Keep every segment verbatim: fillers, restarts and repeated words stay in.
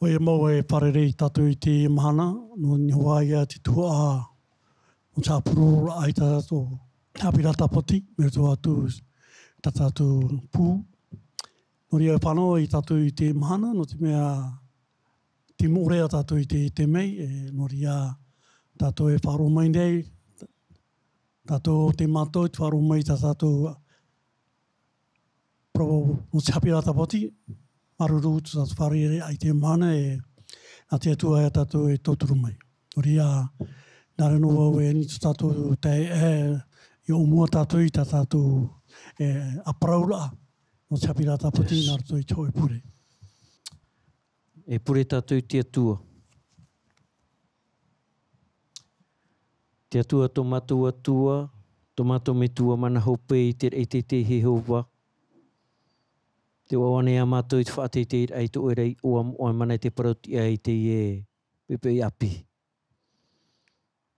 E mau e fārerei tātou i te mahana, nō nihoa ia te tuhaʻa, nō te haʻapurororaʻa i tā tātou haʻapiʻiraʻa tāpati, mai roto atu tā tātou pū. Nō reira e fānau i tātou i te mahana, nō te mea te moʻorea tātou i te, te mea, e, nō reira tātou e faʻaroʻo mai nei, tātou o te mātou, te faʻaroʻo mai tā tātou parau nō te haʻapiʻiraʻa tāpati, māuruuru tō tātou fārereiraʻa i te mahana e, nā te Atua ia tātou e tauturu mai. Nō reira, nā reira noa vau e ani tō tātou taeaʻe, e, i ʻōmua tātou i tā tātou, e, ʻāparauraʻa, nō te haʻapiʻiraʻa tāpati, nā roto i te hōʻē pure. E pure tātou i te Atua. Te Atua, tō mātou Atua, tō mātou Metua mana hope i te raʻi teitei Iehova. Te ʻoaʻoa nei ā mātou i te faʻateiteiraʻa i tō ʻoe ra iʻoa moʻa e mana i te parautiʻa i teie poʻipoʻi ʻāpī.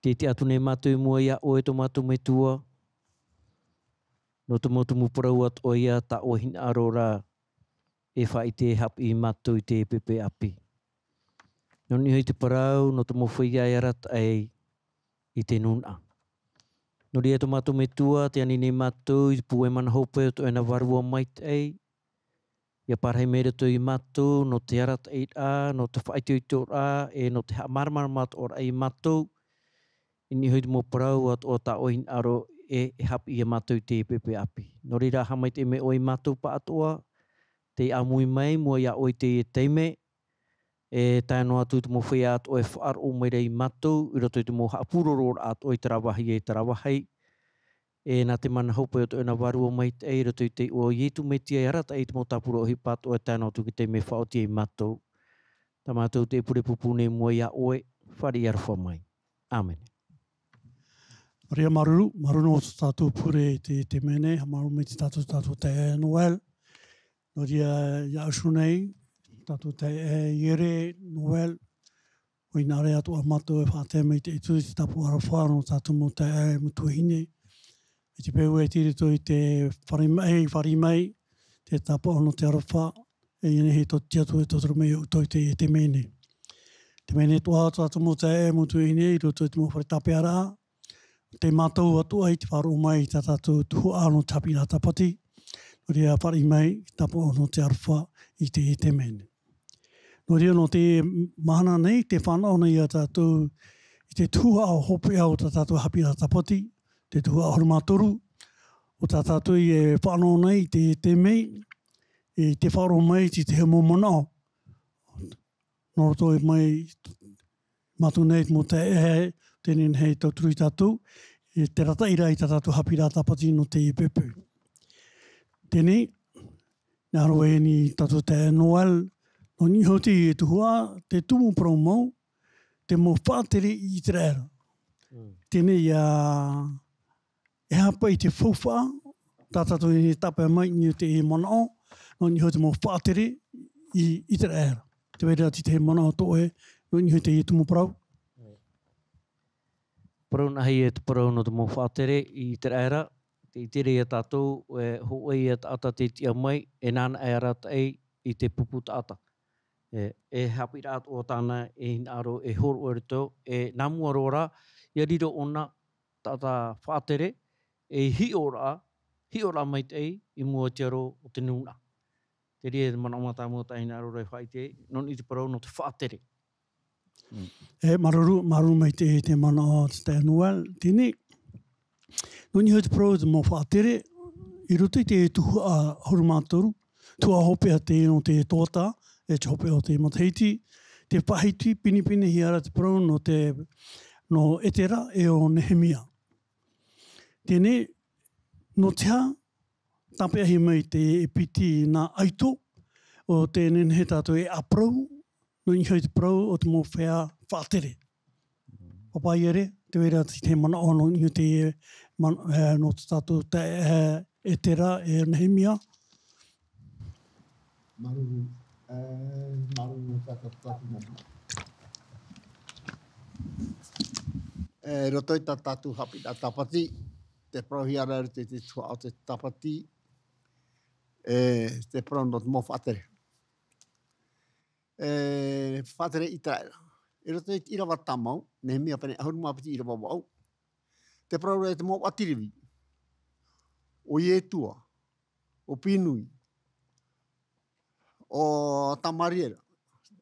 Tē ʻite atu nei mātou i mua iā ʻoe tō mātou Metua, nō te mau tumu parau atoʻa ia tā ʻoe hinaʻaro ra e faʻaʻite e haʻapiʻi iā mātou i te poʻipoʻi ʻāpī. Nō niʻa i te parau, nō te mau feiā e arataʻi i te nūnaʻa. Nō reira tō mātou Metua, tē ani nei mātou i te pūai mana hope o tō ʻoe nā vārua maitaʻi, ʻia parahi mai roto ia mātou, nō te arataʻiraʻa, nō te faʻaitoitoraʻa, e nō te haʻamāramarama atoʻa ra ia mātou, i niʻa hoʻi i te mau parau atoʻa tā ʻoe hinaʻaro e, e haʻapiʻi iā mātou i te poʻipoʻi ʻāpī. Nō reira, haʻamaitaʻi mai ʻoe ia mātou pāʻatoʻa, tei ʻāmui mai, i mua iā ʻoe i teie taime, e tae noa atu i te mau feiā atoʻa e faʻaroʻo mai ra ia mātou, i roto i te mau haʻapurororaʻa atoʻa i terā vāhi e terā vāhi. E nā te mana hope o tō ʻoe nā vārua maitaʻi, i roto i te iʻoa o Ietu Metia e arataʻi i te mau tāpura ʻohipa atoʻa e tae noa atu i te taime e faʻaoti ai ia mātou. Tā mātou te pure pūpū nei i mua iā ʻoe, fāriʻi aroha mai. ʻĀmene. Nō reira māuruuru, māuruuru nō tō tātou pure i te, te mea nei, māuruuru maitaʻi tātou, tātou taeaʻe Noel. Nō reira, ʻia usu nei, tātou taeaʻe Iere, Noel, ʻua hinaʻaro atoʻa mātou e faʻatae mai i te ʻītuʻi i te tāpaʻo aroha nō tātou mau taeaʻe Mutuahine. I te peu e tei roto i te fāriʻi mai, fāriʻi mai, te tāpaʻo nō te aroha, e ia nehenehe tō te Atua e tauturu mai ia ʻoutou i te, te mea nei. Te mea nei atoʻa tō tātou mau taeaʻe Mutuahine i roto i te mau fare tāpeʻaraʻa, tei mātou atoʻa i te faʻaroʻo mai i tā tātou tuhaʻa nō te haʻapiʻiraʻa tāpati, nō reira fāriʻi mai, tāpaʻo nō te aroha i te, i te mea nei. Nō reira, nō te mahana nei, tē fānaʻo nei ia tātou i te tuhaʻa hopeʻa o tā tātou haʻapiʻiraʻa tāpati, te tuhaʻa ʻahuru mā toru, ʻo tā tātou e fānaʻo nei i te, te mea, i te faʻaroʻo mai i te, te mau manaʻo. Nō roto mai mātou nei, te mau taeaʻe, tē nehenehe e tauturu ia tātou, e te arataʻiraʻa i tā tātou haʻapiʻiraʻa tāpati nō teie poʻipoʻi. Teie, nā roto i tātou taeaʻe Noel, nō niʻa hoʻi i te tuhaʻa, te tumu parau mau, te mau faʻatere i ʻĪteraʻera. Mm. Teie, ʻia, e aha paʻi te faufaʻa, tā tātou e tāpeʻa mai i niʻa i te manaʻo, nō niʻa hoʻi te mau faʻatere i, i ʻĪteraʻera. Tē vai ra te, te manaʻo tō ʻoe, nō niʻa hoʻi te tumu parau. Parau nā hea te parau nō te mau faʻatere i ʻĪteraʻera, tē ʻite ra ia tātou, e, hōʻē ia taʻata tei tiʻa mai, e nāna e arataʻi i te pupu taʻata. E, e haʻapiʻiraʻa atoʻa tāna e hinaʻaro e hōroʻa i roto, e nā mua roa rā, ʻia riro ʻōna taʻata faʻatere, e hiʻoraʻa, hiʻoraʻa maitaʻi i mua i te aro o te nūnaʻa. Terā te manaʻo mātāmua tā ʻoe hinaʻaro ra e faʻaʻite, nō niʻa i te parau nō te faʻatere. Mm. E, māuruuru, māuruuru maitaʻi te, te manaʻo a te taeaʻe Noel, teie. Nō niʻa hoʻi te parau te mau faʻatere, i roto i te tuhaʻa ʻahuru mā toru, tuhaʻa hopeʻa teie nō te toata, e te hopeʻa o te matahiti, tē faʻahiti pinepinehia ra te parau nō te, nō ʻEtera e ʻo Nehemia. Teie, nō te aha, tāpeʻahia mai te piti nā ʻaito, ʻo tē nehenehe tātou e ʻāparau, nō niʻa hoʻi te parau o te mau feiā faʻatere. Pāpā Iere, tē vai ra te, te manaʻo nō niʻa i te man-, e, nō tā tātou taeaʻe, e, ʻEtera, e Nehemia. Māuruuru, e, māuruuru nō tā tātou, tātou manaʻo. E, i roto i tā tātou haʻapiʻiraʻa tāpati, tē parauhia ra i te, te tuhaʻa o te tāpati, e, te parau nō te mau faʻatere. e, faʻatere Iteraera. I roto i te ʻīrava tāmau, Nehemia pene ʻahuru mā piti ʻīrava vaʻu. Tē parau ra i te mau ʻāti Levi. ʻO Ietua, ʻo Binui, ʻo Tamariera,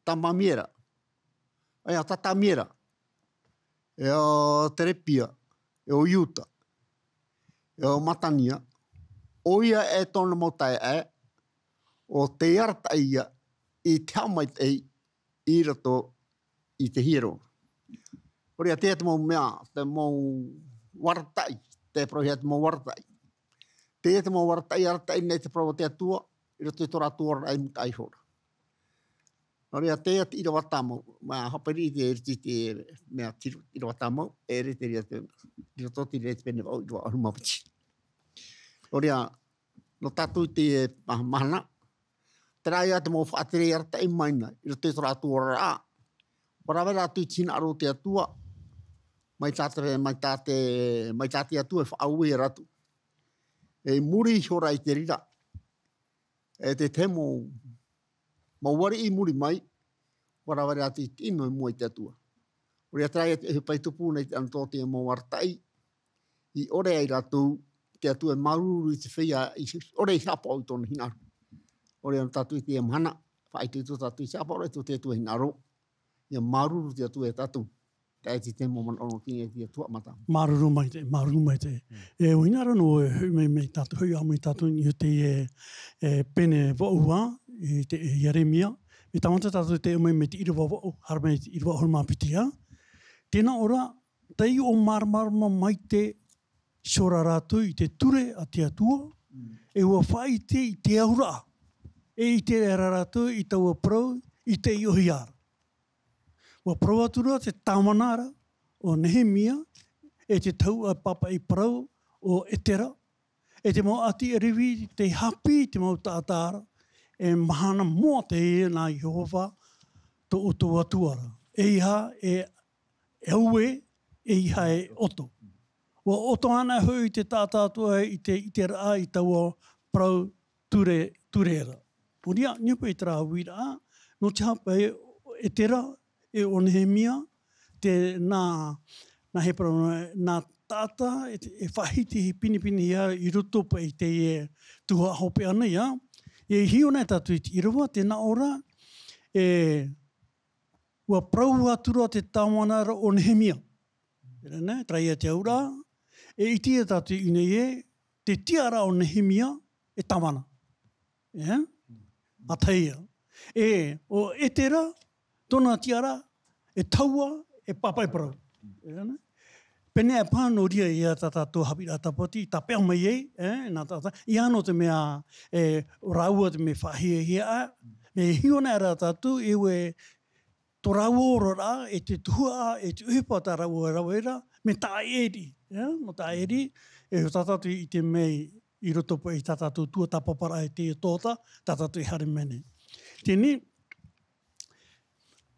Tamamiera, ʻaia, Tatamiera, e ʻo Terebia, e ʻo Iuta, e ʻo Matania, ʻoia e tōna mau taeaʻe, ʻo tei arataʻi ia i te haʻamaitaʻi i roto i te hiero. Nō reira, teie te mau mea, te mau arataʻi, tē parahi te mau arataʻi. Teie te mau arataʻi, arataʻi nei te parau o te Atua, i roto i tō rātou oraraʻa i mutaʻa iho ra. Nō reira, teie te ʻīrava tāmau, mea haʻapiʻi i te, i te mea tiru, ʻīrava tāmau, e rere te reira te, i roto i te reira te pene vaʻu, ʻīrava ʻahuru mā piti. Nō reira, nō tātou i teie ma-, mahana, terā ia te mau faʻatere arataʻi mai na, i roto i tō rātou oraraʻa. ʻUa rave rātou i te hinaʻaro o te Atua, mai tā te, mai tā te, mai tā te Atua e faʻaue ia rātou. E i muri iho ra i te reira, e te, te mau, mau ariʻi i muri mai, ʻua rave rātou i te ʻino i mua i te Atua. Nō reira, terā ia te ʻohipa i tupu nei i te anotau o te mau arataʻi, i ʻore ai rātou, te Atua e māuruuru i te feiā, i ʻore i haʻapaʻo i tōna hinaʻaro. Nō reira, nō tātou i teie mahana, faʻaitoito tātou i te haʻapaʻo i tō te Atua hinaʻaro, ʻia māuruuru te Atua ia tātou. Tae te te mau manaʻo nō te Atua mata. Māuruuru maitaʻi, māuruuru maitaʻi. Mm. E, ʻua hinaʻaro nō, e, hoʻi mai, mai tātou, hoʻi mai tātou i te, e, e, pene vaʻu, i te, e, Ieremia. E tāmata tātou te hoʻi mai, mai te ʻīrava vaʻu, haere mai te ʻīrava ʻahuru mā piti, ā. Tē nā ʻō ra, taiʻo māramarama maitaʻi iho ra rātou i te ture a te Atua, mm, e ʻua faʻaʻite i te auraʻa. E ʻite ra rātou i taua parau, i taiʻohia ra. ʻUa parau atu ra te tāvana ra, ʻo Nehemia, e te tahuʻa papaʻi parau, ʻo Etera, e te mau ʻāti Levi, tei haʻapiʻi i te mau taʻata ra, e mahana moʻa teie nā Iehova, tō ʻoutou Atua ra. ʻEiaha e, e auē, ʻeiaha e ʻoto. ʻUa ʻoto anaʻe hoʻi te taʻata atoʻa i te, i te ʻiteraʻa i taua parau ture, ture ra. Nō reira, i niʻa paʻi i terā uiraʻa, nō te aha paʻi ʻo Etera, e ʻo Nehemia, te nā, nā he parau, nā taʻata, e, e faʻahiti, e pinepinehia i roto paʻi i teie tuhaʻa hopeʻa nei, ā. E hiʻo na tātou i te ʻīrava, tē nā ʻō ra, e, ʻua parau atu ra te tāvana ra ʻo Nehemia. Terā nei, terā ia te auraʻa, e ʻite ia tātou i ʻō nei ē, te tiʻaraʻa o Nehemia, e tāvana. E? ʻA tahi ia. E, ʻo Etera, tōna tiʻaraʻa, e tahuʻa, e papaʻi parau. E, nā? Pēneiaʻe paha nō reira ia tā tātou haʻapiʻiraʻa tāpati, tāpeʻa mai ai, e, nā tā, tā, ʻia nō te mea, e, rāua te mea faʻahiahia, mea hiʻo na ra tātou, e ʻua, tō rāua oraraʻa, e te tuhaʻa, e te ʻohipa tā rāua e rave ra, mea tāʻiri, e, mea tāʻiri, e, tā tātou i ʻite mai i roto paʻi i tā tātou tuatāpaparaʻa e te tōtā, tā tātou e haere mai nei. Teie nei,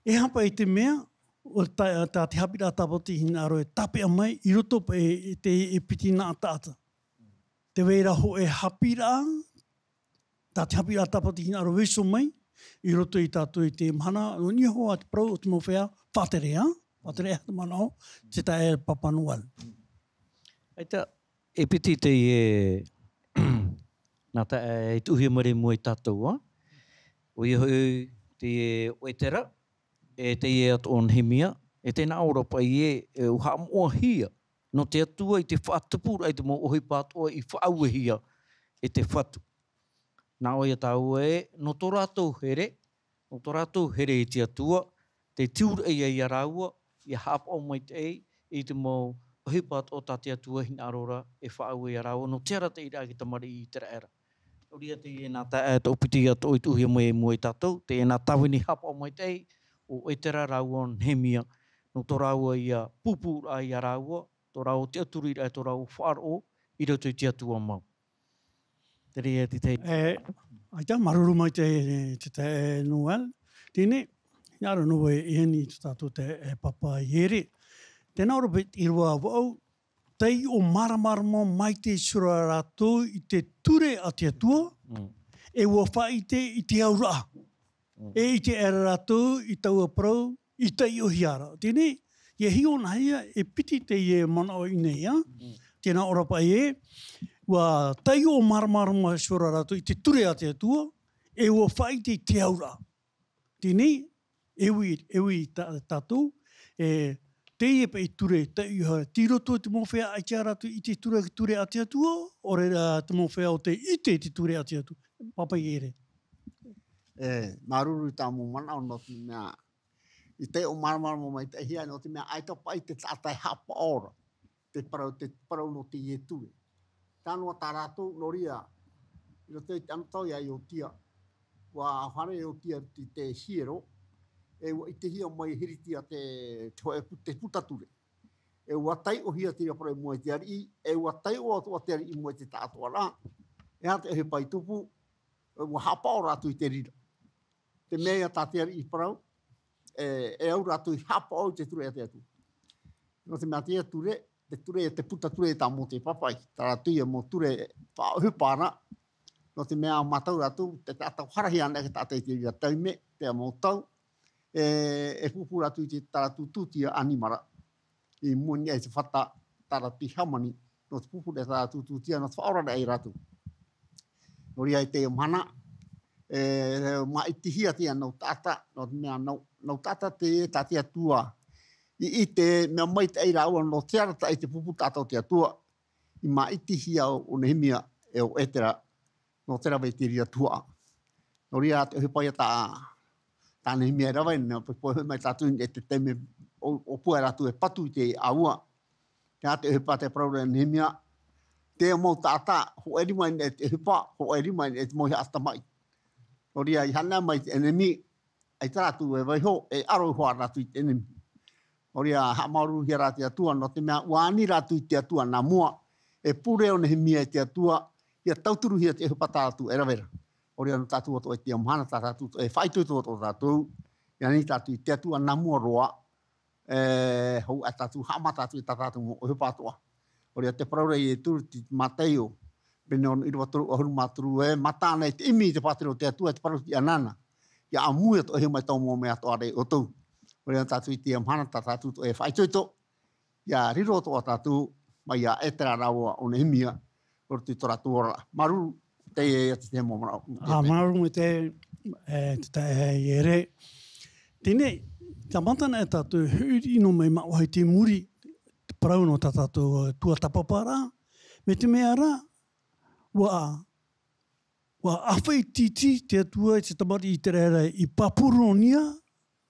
e aha paʻi te mea, ʻo tā, tā te haʻapiʻiraʻa tāpati hinaʻaro e tāpeʻa mai, i roto paʻi i te, e piti nā taʻata. Tē vai ra hōʻē haʻapiʻiraʻa, tā te haʻapiʻiraʻa tāpati hinaʻaro e vaiiho mai, i roto ia tātou i te mahana, nō niʻa hoʻi te parau o te mau feiā, faʻatere, ā? Faʻatere e aha te manaʻo, te taeaʻe Papa Noel. ʻAita, e piti teie, nā taeaʻe i tuʻuhia mai ra i mua ia tātou, ā? ʻOia hoʻi teie ʻo Etera, e teie atoʻa ʻo Nehemia, e tē nā ʻō ra paʻi ē, e ʻua haʻamoʻahia, nō te Atua i te faʻatupuraʻa i te mau ʻohipa atoʻa i faʻauehia e te Fatu. Nā ʻō ia tāua ē, nō tō rātou here, nō tō rātou here i te Atua, tē tiʻaturi ai ia rāua, ʻia haʻapaʻo maitaʻi i te mau ʻohipa atoʻa tā te Atua hinaʻaro ra e faʻaue ia rāua, nō te arataʻiraʻa i te tamariʻi Iteraera. Nō reira teie nā taeaʻe toʻopiti atoʻa i tuʻuhia mai i mua ia tātou, teie nā tāvini haʻapaʻo maitaʻi, ʻo Etera rāua ʻo Nehemia, nō tō rāua ia pūpūraʻa ia rāua, tō rāua tiʻaturiraʻa, tō rāua faʻaroʻo, i roto i te Atua mau. Terā ia te tahi. E, ʻaita, māuruuru maitaʻi te, te, te Noel. Teie nei, hinaʻaro noa vau e ani i tō tātou te, e, papa Iere. Tē nā ʻō ra paʻi te ʻīrava vaʻu, taiʻo māramarama maitaʻi iho ra rātou i te ture a te Atua, mm, e ʻua faʻaʻite i te auraʻa. E ʻite aʻera rātou i taua parau, i taiʻohia ra. Teie nei, e hiʻo nahia, e piti teie manaʻo i ʻō nei, ā? Tēnā ʻō ra paʻi ē, ʻua taiʻo māramarama iho ra rātou i te ture a te Atua, e ʻua faʻaʻite i te auraʻa. Teie nei, e ui, e ui tā, tātou, e, teie paʻi ture, taiʻohia, tei roto i te mau feiā ʻaita rātou i te ture, ture a te Atua, ʻaore rā te mau feiā ʻo tē ʻite i te ture a te Atua. Pāpaʻi ʻere. E, māuruuru i tā mau manaʻo nō te mea, i taiʻo māramarama maitaʻihia, nō te mea ʻaita paʻi te taʻata e haʻapaʻo ra te parau, te parau nō teie ture. Tae noa tā rātou, nō reira, i roto i te anotau ia Iotia, ʻua haere Iotia i te hiero, e ʻua ʻitehia mai e Hiritia te, te hōʻē pu-, te puta ture. E ʻua taiʻohia te reira parau i mua i te ariʻi, e ʻua taiʻo atoʻa te ariʻi i mua i te taʻatoʻaraʻa, e aha te ʻohipa i tupu, e ʻua haʻapaʻo rātou i te reira. Te mea ia tā te ariʻi i parau, e, e au rātou i haʻapaʻo i te ture a te Atua. Nō te mea teie ture, te ture, te puta ture tā Mōte i pāpaʻi, tā rātou ia mau ture faʻaʻohipa ra, nō te mea mātau rātou, te taʻata e haerehia ana e te taʻata i te reira taime, te mau tau, e, e pūpū rātou i te tā rātou tūtia ʻanimara. I mua i niʻa i te fata, tā rātou i hāmani, nō te pūpū i tā rātou tūtia, nō te faʻaoraraʻa ia rātou. Nō reira i teie mahana, e, māʻitihia teie nau taʻata, nō te mea nau, nau taʻata teie tā te Atua i ʻite, mea maitaʻi rāua nō te arataʻi i te pupu taʻata o te Atua, i māʻitihia ʻo Nehemia e ʻo Ezera, nō te rave i te reira tuhaʻa. Nō reira te ʻohipa ia tā, tā Nehemia e rave, nō te pohe mai tātou i te taime ʻo, ʻōpua rātou e patu i te ʻāua. Te aha te ʻohipa tē parau ra Nehemia, te mau taʻata, hōʻē rima i niʻa i te ʻohipa, hōʻē rima i niʻa i te mau haʻa tamaʻi. Nō reira, i haʻamanaʻo mai te ʻenemi, ʻaita rātou e vaiiho, e ʻaro iho ā rātou i te ʻenemi. Nō reira, haʻamāuruuruhia rā te Atua, nō te mea ʻua ani rātou i te Atua nā mua, e pure ʻo Nehemia i te Atua, ʻia tauturuhia te ʻohipa tā rātou e rave ra. Nō reira, nō tātou atoʻa i teie mahana, tā tātou atoʻa e faʻaitoito atoʻa tātou, ʻia ani tātou i te Atua nā mua roa, e, hou ā tātou, haʻamata atu i tā tātou mau ʻohipa atoʻa. Nō reira te parau ra a Ietu i te Mataio, pene ono, ʻīrava toru, ʻahuru mā toru, e mata ana i te ʻimi i te pātireia o te Atua, e te parau tiʻa nāna, ʻia ʻāmui atoʻa mai taua mau mea atoʻa ra ia ʻoutou. Nō reira tātou i teie mahana, tā tātou atoʻa e faʻaitoito, ʻia riro atoʻa tātou, mai ia Ezera rāua ʻo Nehemia, ʻo roto i tō rātou oraraʻa. Māuruuru, teie ia te tahi mau manaʻo. Ā, māuruuru maitaʻi, e, te taeaʻe Ere. Teie nei, tāmata na e tātou e huri noa mai māʻohi i te muri, te parau nō tā tātou tuatāpaparaʻa, mai te mea ra, ʻua, ʻua ʻāfaʻi tītī te Atua i te tamariʻi ʻĪteraʻera i Papuronia,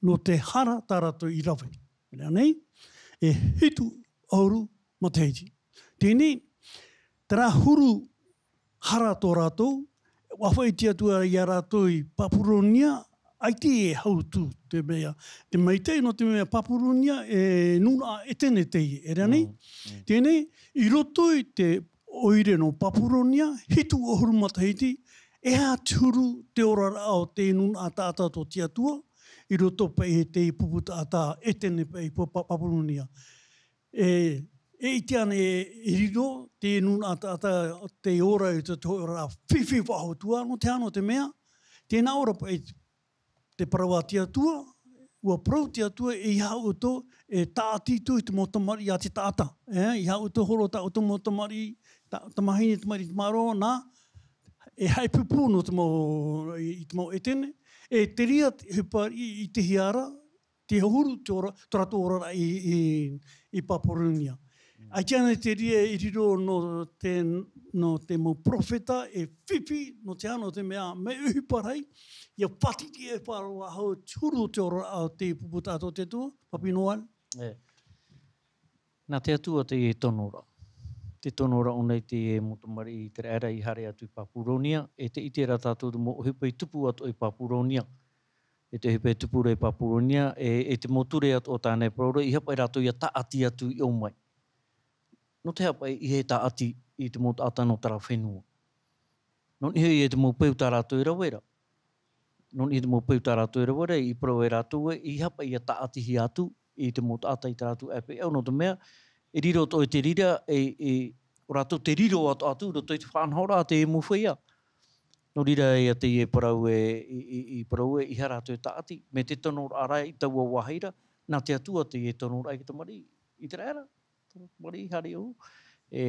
nō te hara tā rātou i rave. Nō reira nei, e hitu ʻahuru matahiti. Teie nei, terā huru hara tō rātou, ʻua ʻāfaʻi te Atua ia rātou i Papuronia, ʻaita e hau atu te mea. Te maitaʻi nō te mea Papuronia, e nūnaʻa ʻEtene teie, nō reira nei. Mm, mm. Teie nei, i roto i te ʻoire nō Papuronia, hitu ʻahuru matahiti, e aha te huru te oraraʻa o te nūnaʻa taʻata tō te Atua, i roto paʻi i te pupu taʻata ʻEtene paʻi i Pa-, Pa-, Papuronia. E, e ʻite ana e, e riro te nūnaʻa taʻata, te ora i te, te oraraʻa fifi faʻahou atu ā, nō te aha, nō te mea, tē nā ʻō ra paʻi te parau a te Atua, ʻua parau te Atua, e ʻeiaha ʻoutou e tāʻati atu i te mau tamariʻi a te taʻata. E, ʻeiaha ʻoutou e horo tā ʻoutou mau tamariʻi, ta-, tamāhine, tamariʻi tamaroa, nā, e haʻapūpū nō te mau, i, i te mau ʻEtene, e te reira te ʻohipa i, i te hiʻo ra, te huru, te ora, tō rātou oraraʻa i, i, i Papuronia. Mm. ʻAita ana te reira i riro nō te, nō te mau perofeta e fifi, nō te aha, nō te mea, mea ʻohipa rahi, ʻia pātiʻi e faʻaroa hau te huru o te oraraʻa o te pupu taʻata o te Atua, Papi Noel. E. Nā te Atua teie tono ra. Te tono ra ʻōna i te mau tamariʻi ʻĪteraʻera i haere atu i Papuronia, e tē ʻite ra tātou te mau ʻohipa i tupu atoʻa i Papuronia. E te ʻohipa e tupu ra i Papuronia, e, e te mau ture atoʻa tāna e parau ra, ʻeiaha paʻi rātou ʻia tāʻati atu i ʻō mai. Nō te aha paʻi ʻeiaha e tāʻati i te mau taʻata nō terā fenua? Nō niʻa iho i te mau peu tā rātou e rave ra. Nō niʻa i te mau peu tā rātou e rave ra, i parau ai rātou ē, ʻeiaha paʻi ʻia tāʻatihia atu i te mau taʻata i tā rātou ʻāpeʻau, nō te mea, e riro atoʻa i te reira, e, e, ʻo rātou te riro atoʻa atu, i roto i te faʻanahoraʻa a te mau feiā. Nō reira, ia teie parau e, i, i, i parau e, ʻeiaha rātou e tāʻati, mai te tonoraʻa ra i taua vāhi ra, nā te Atua teie tonoraʻa i te tamariʻi ʻĪteraʻera, tamariʻi haere ʻō, e,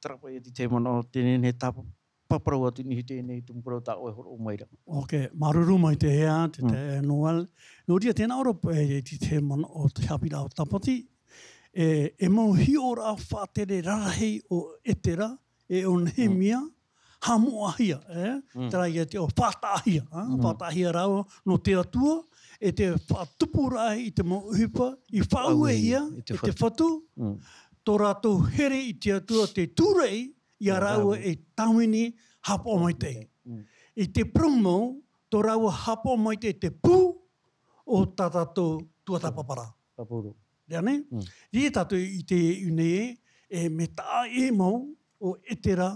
terā paʻi te tahi manaʻo, tē nehenehe e tāpaparau atu i niʻa i teie nei tumu parau tā ʻoe e hōroʻa mai ra. Ok, māuruuru maitaʻi ā, te, Mm. te Noel. Nō reira, tē nā ʻō ra paʻi te, te manaʻo o te haʻapiʻiraʻa o Tāpati, e, e mau hiʻoraʻa faʻatere rarahi o Etera, e o Nehemia, haʻamoʻahia, e? Mm. Terā ia te ʻō, faʻataʻahia, ā? Mm. Faʻataʻahia rāua nō te Atua, e te faʻatupuraʻa i te mau ʻohipa, i faʻauehia, Faʻauehia, e te e te fatu. fatu, Mm. tō rātou here i te Atua, tei tūraʻi, ia Ia rāua rāua. e tāvini haʻapaʻo maitaʻi. Mm. I te parau mau, tō rāua haʻapaʻo maitaʻi te pū o tā tātou tuatāpaparaʻa. Pāpū. Reira nei? Mm. Reira tātou i te ʻū nei e, e mea taʻa ʻē mau o Etera,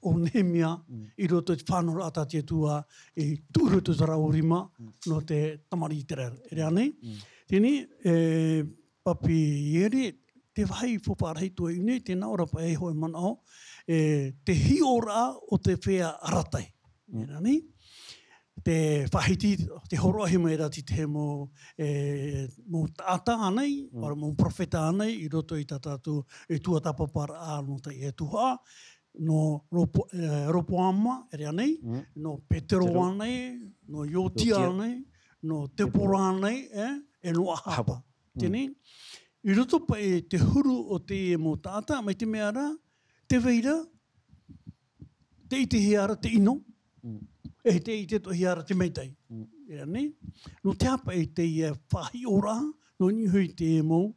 o Nehemia, Mm. i roto i te faʻanahoraʻa tā te Atua, i tuʻu i roto i terā rima, Mm. nō te tamariʻi ʻĪteraʻera. Reira nei? Mm. Teie nei, e, Papiere, te vāhi faufaʻa rahi atoʻa i ʻō nei, tē nā ʻō ra paʻi e hōʻē manaʻo, e, te hiʻoraʻa o te feiā arataʻi. Mm. Reira nei? Te faʻahiti, te hōroʻahia mai ra te tahi mau, e, mau taʻata ānei, Mm. ʻaore mau perofeta ānei, i roto i tā tātou, e, tuatāpaparaʻa nō teie tuhaʻa, nō Ropo-, e, Ropoama, reira nei, Mm. nō Petero Petero. ānei, nō Iotia Iotia. ānei, nō Tebora Tebora. ānei, e, e nō Ahaba. Ahaba. Mm. Teie nei, i roto paʻi i te huru o teie mau taʻata, mai te mea ra, tē vai ra, tē ʻitehia ra te ʻino, Mm. e tē ʻite atoʻahia ra te maitaʻi. Mm. Reira nei, nō te aha paʻi teie faʻahiʻoraʻa, nō niʻa hoʻi i teie mau,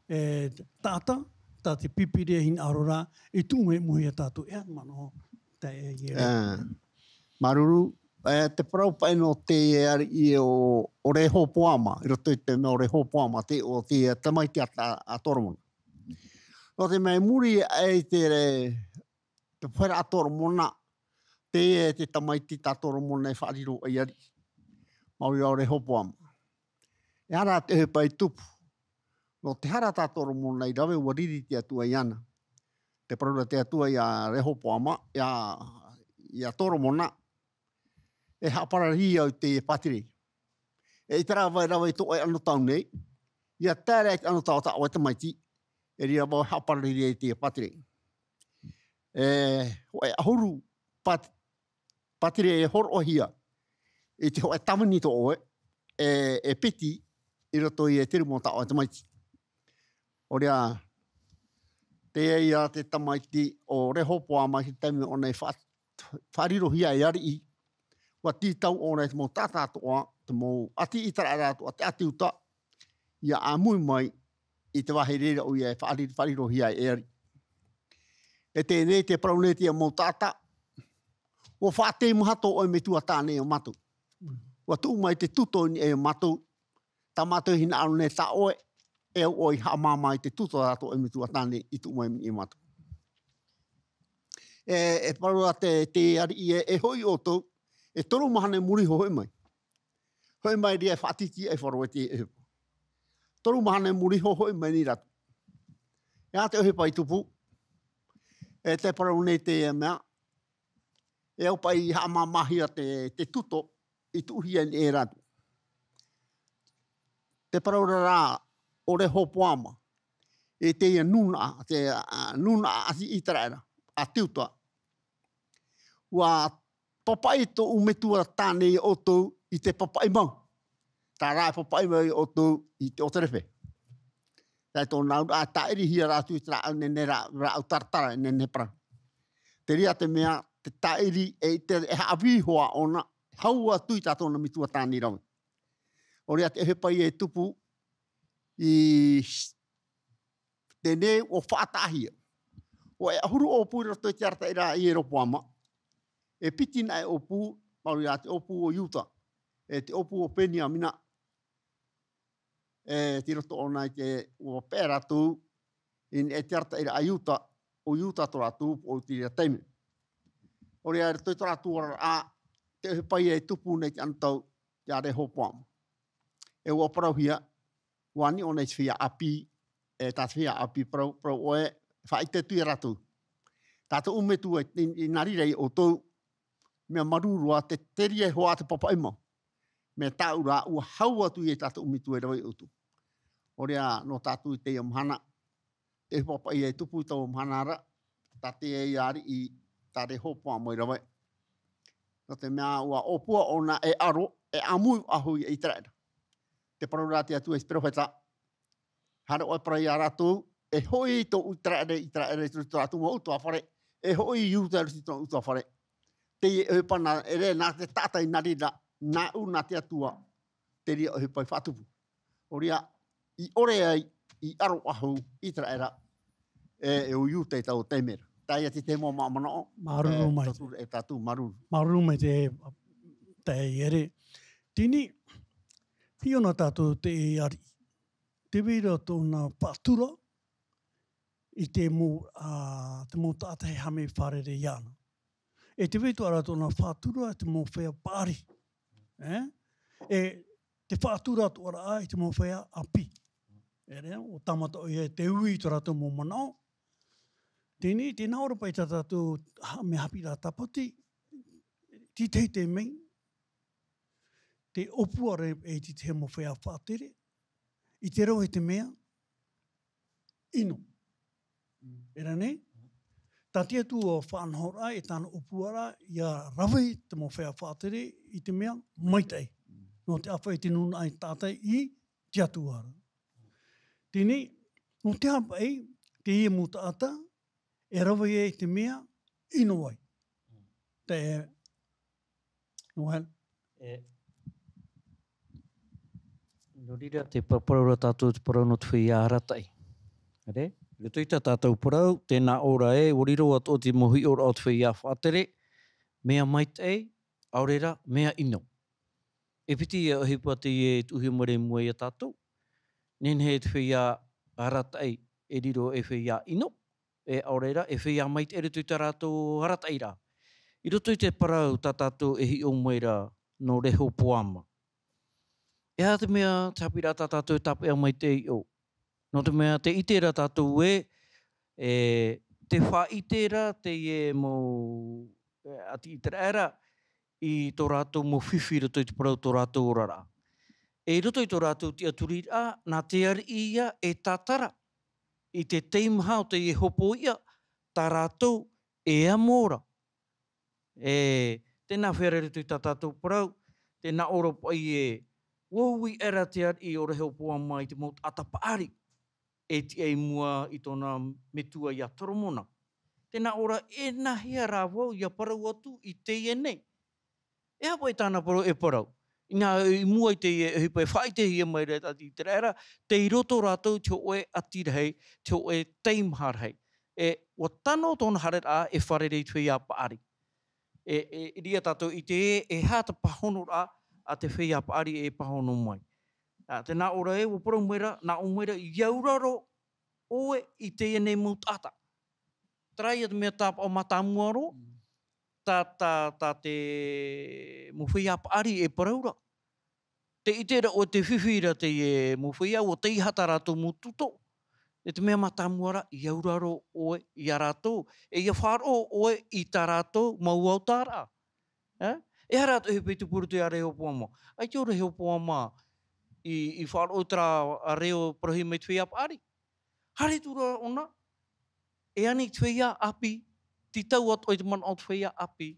e, taʻata, tā te Pīpīria e hinaʻaro ra, e tuʻu mai i mua ia tātou, e aha te manaʻo, tā e, e, Ā, māuruuru, e, te parau paʻi nō te ariʻi o, o Rehopoama, i roto i te mea o Rehopoama, te, o te tamaiti a, a, a Toromona. Nō te mea i muri aʻe i te re-, te pohe ra a Toromona, teie te tamaiti tā Toromona e faʻariro ai ariʻi. Mau ia o Rehopoama. E aha te ʻohipa i tupu. Nō te hara tā Toromona i rave, ʻua riri te Atua iāna. Te parau ra te Atua ia Rehopoama, ia, ia Toromona, e haʻapararī au i te pātireia. E ʻaita rā vau e rave i tō ʻoe anotau nei, ʻia tae ra i te anotau tā ʻoe tamaiti, e reira vau e haʻapararī ai i te pātireia. E, hōʻē ʻahuru pāt-, pātireia e hōroʻahia i te hōʻē tāvini tō ʻoe, e, e piti i roto i te rima o tā ʻoe tamaiti. ʻO reira, teie ia te tamaiti o Rehopoama i te taime ʻōna i fa-, faʻarirohia e ariʻi, ʻua tītau ʻōna i te mau taʻata atoʻa, te mau ʻāti ʻĪteraʻera atoʻa, te ʻāti Iuta, ʻia ʻāmui mai i te vāhi reira ʻoia e faʻari-, faʻarirohia e ariʻi. E teie nei te parau nei te mau taʻata, ʻua faʻateimaha tō ʻoe metua tāne ia mātou. ʻUa tuʻu mai te tuto i niʻa ia mātou, tā mātou e hinaʻaro nei tā ʻoe, e au ʻoe i haʻamāmā i te tuto tā tō ʻoe metua tāne i tuʻu mai i mātou. E, e parau ra te, te ariʻi e, e hoʻi ʻoutou, e toru mahana i muri iho hoʻi mai. Hoʻi mai reira e faʻatītīʻaifaro e te ʻohipa. Toru mahana i muri iho hoʻi mai nei rātou. E aha te ʻohipa i tupu, e te parau nei te mea, e au paʻi i haʻamāmāhia te, te tuto i tuʻuhia nei e rātou. Te parau ra rā o Rehopoama, e teie nūnaʻa, te, ā, nūnaʻa ʻāti ʻĪteraʻera, ʻāti Iuta. ʻUa papaʻi tōʻu metua tāne ia ʻoutou i te papaʻi mau. Terā e papaʻi mai ia ʻoutou i te ʻōterepe. Tae tōna auraʻa e tāʻirihia rātou i te rāʻau nehenehe, rā-, rāʻau taratara, e nehenehe parau. Te reira te mea, te tāʻiri e, te, e haʻavī iho ā ʻōna, hau atu i tā tōna metua tāne i rave. ʻO reira te ʻohipa ia e tupu i s-, teie nei ʻua faʻataʻahia. ʻUa ʻahuru ʻōpū i roto i te arataʻiraʻa a Ieropoama. E piti nā ʻōpū, mau ia te ʻōpū o Iuta, e te ʻōpū o Beniamina, e, tei roto ʻōna i te, ʻua paʻi rātou i niʻa i te arataʻiraʻa a Iuta, ʻo Iuta tō rātou poʻo i te reira taime. ʻO reira, i roto i tō rātou oraraʻa, te ʻohipa ia e tupu nei te anotau, ia Rehopoama. E ʻua parauhia, ʻua ani ʻōna i te feiā ʻāpī, e tā te feiā ʻāpī parau, parau ʻoe, faʻaʻite atu ia rātou. Tā tōʻu metua i, i, i nā reira ia ʻoutou, mea marū roa te, te reira e hoa te papaʻi mau. Mea tāʻu rā, ʻua hau atu ia tātou metua e rave i ʻoutou. ʻOia, nō tātou i teie mahana, te papaʻi e tupu i taua mahana ra, tā te ariʻi, tā Rehoboama i rave. Nō te mea ʻua ʻōpua ʻōna e aro, e ʻāmui faʻahou ia ʻĪteraʻera. Tē parau ra te Atua i te perofeta, haere ʻoe e parau ia rātou, e hoʻi tō ʻĪteraʻera, ʻĪteraʻera i roto i tō rātou mau ʻutuāfare, e hoʻi Iuda i roto i tōna ʻutuāfare. Teie ʻohipa nā, e ʻere nā te taʻata i nā reira, nāʻu nā te Atua, te reira ʻohipa i faʻatupu. ʻOia, i ʻore ai, i aro faʻahou ʻĪteraʻera, e, e ʻo Iuda i taua taime ra. Teie te, te mau manaʻo. Māuruuru mai. Tātou, e tātou, māuruuru. Māuruuru mai te, te ʻere. Teie, hiʻo na tātou te ariʻi. Tē vai ra tōna faʻatura i te mau, ā, te mau taʻata e haʻamau fārerei iāna. E tē vai atoʻa ra tōna faʻatura i te mau feiā paʻari. E? E te faʻatura atoʻa ra i te mau feiā ʻāpī. E rā, ʻua tāmata ʻoia e te ui i tō rātou mau manaʻo. Teie, tē nā ʻō ra paʻi tā tātou ha-, mea haʻapiʻiraʻa tāpati, tei te tahi taime, tē ʻōpua ra e te tahi mau feiā faʻatere, i te rave i te mea, ʻino. Mm. E rā nei? Mm. Tā te Atua faʻanahoraʻa e tāna ʻōpuaraʻa ʻia rave te mau feiā faʻatere i te mea maitaʻi. Mm. Nō te ʻāfaʻi i te nūnaʻa i te taʻata i te Atua ra. Teie, nō te aha paʻi, teie mau taʻata, e rave ai te mea ʻino ai. Mm. Te, nō hea? E, nō reira te pa-, parau ra tātou te parau nō te feiā arataʻi. Ere? I roto i tā tātou parau, tē nā ʻō ra ē, ʻua riro atoʻa te mau hiʻoraʻa o te feiā faʻatere, mea maitaʻi, ʻaore rā, mea ʻino. E piti ia ʻohipa teie e tuʻuhia mai ra i mua ia tātou. Nehenehe te feiā arataʻi e riro ei feiā ʻino, e ʻaore rā, ei feiā maitaʻi i roto i tā rātou arataʻiraʻa. I roto i te parau tā tātou e hiʻo mai ra nō Rehoboama. E aha te mea te haʻapiʻiraʻa tā tātou e tāpeʻa mai te hiʻo? Nō te mea tē ʻite ra tātou ē, e, tē faʻaʻite ra teie mau, e, ʻāti ʻĪteraʻera i tō rātou mau fifi i roto i te parau tō rātou oraraʻa. E i roto i tō rātou tiʻaturiraʻa, nā te ariʻi ia e tātara i te teimaha o teie hopoiʻa tā rātou e amo ra. E, tē nā fea ra i roto i tā tātou parau, tē nā ʻō ra paʻi ē, ʻua ui aʻe ra te ariʻi o Rehoboama i te mau taʻata paʻari e tiʻa i mua i tōna metua ia Toromona. Tē nā ʻō ra, e nāhea rā vau ʻia parau atu i teie nei? E aha paʻi tāna parau e parau? Inā i mua i teie ʻohipa e faʻaʻitehia mai ra e te ʻĀti ʻĪteraʻera, tei roto rātou i te hōʻē ʻati rahi, te hōʻē teimaha rahi. E, ʻua tano tōna haereraʻa e fārerei i te feiā paʻari. E, e, i reira tātou i ʻite ē, e aha te pāhonoraʻa a te feiā paʻari e pāhono mai. Ā, tē nā ʻō ra ē, ʻua parau mai ra, nā ʻō mai ra, ʻia auraro ʻoe i teie nei mau taʻata. Terā ia te mea tāpaʻo mātāmua roa, Mm. tā, tā, tā te mau feiā paʻari e parau ra. Tē ʻite ra ʻoe tē fifi ra teie mau feiā, ʻua teiaha tā rātou mau tūtō. E te mea mātāmua ra, ʻia auraro ʻoe ia rātou, e ʻia faʻaroʻo ʻoe i tā rātou mau autaʻaraʻa. E? E aha rā te ʻohipa i tupu i roto ia Rehoboama? ʻAita ʻo Rehoboama i, i faʻaroʻo i terā reo parauhia mai te feiā paʻari. Haere atu ra ʻōna, e ani i te feiā ʻāpī, tītau atoʻa i te manaʻo o te feiā ʻāpī.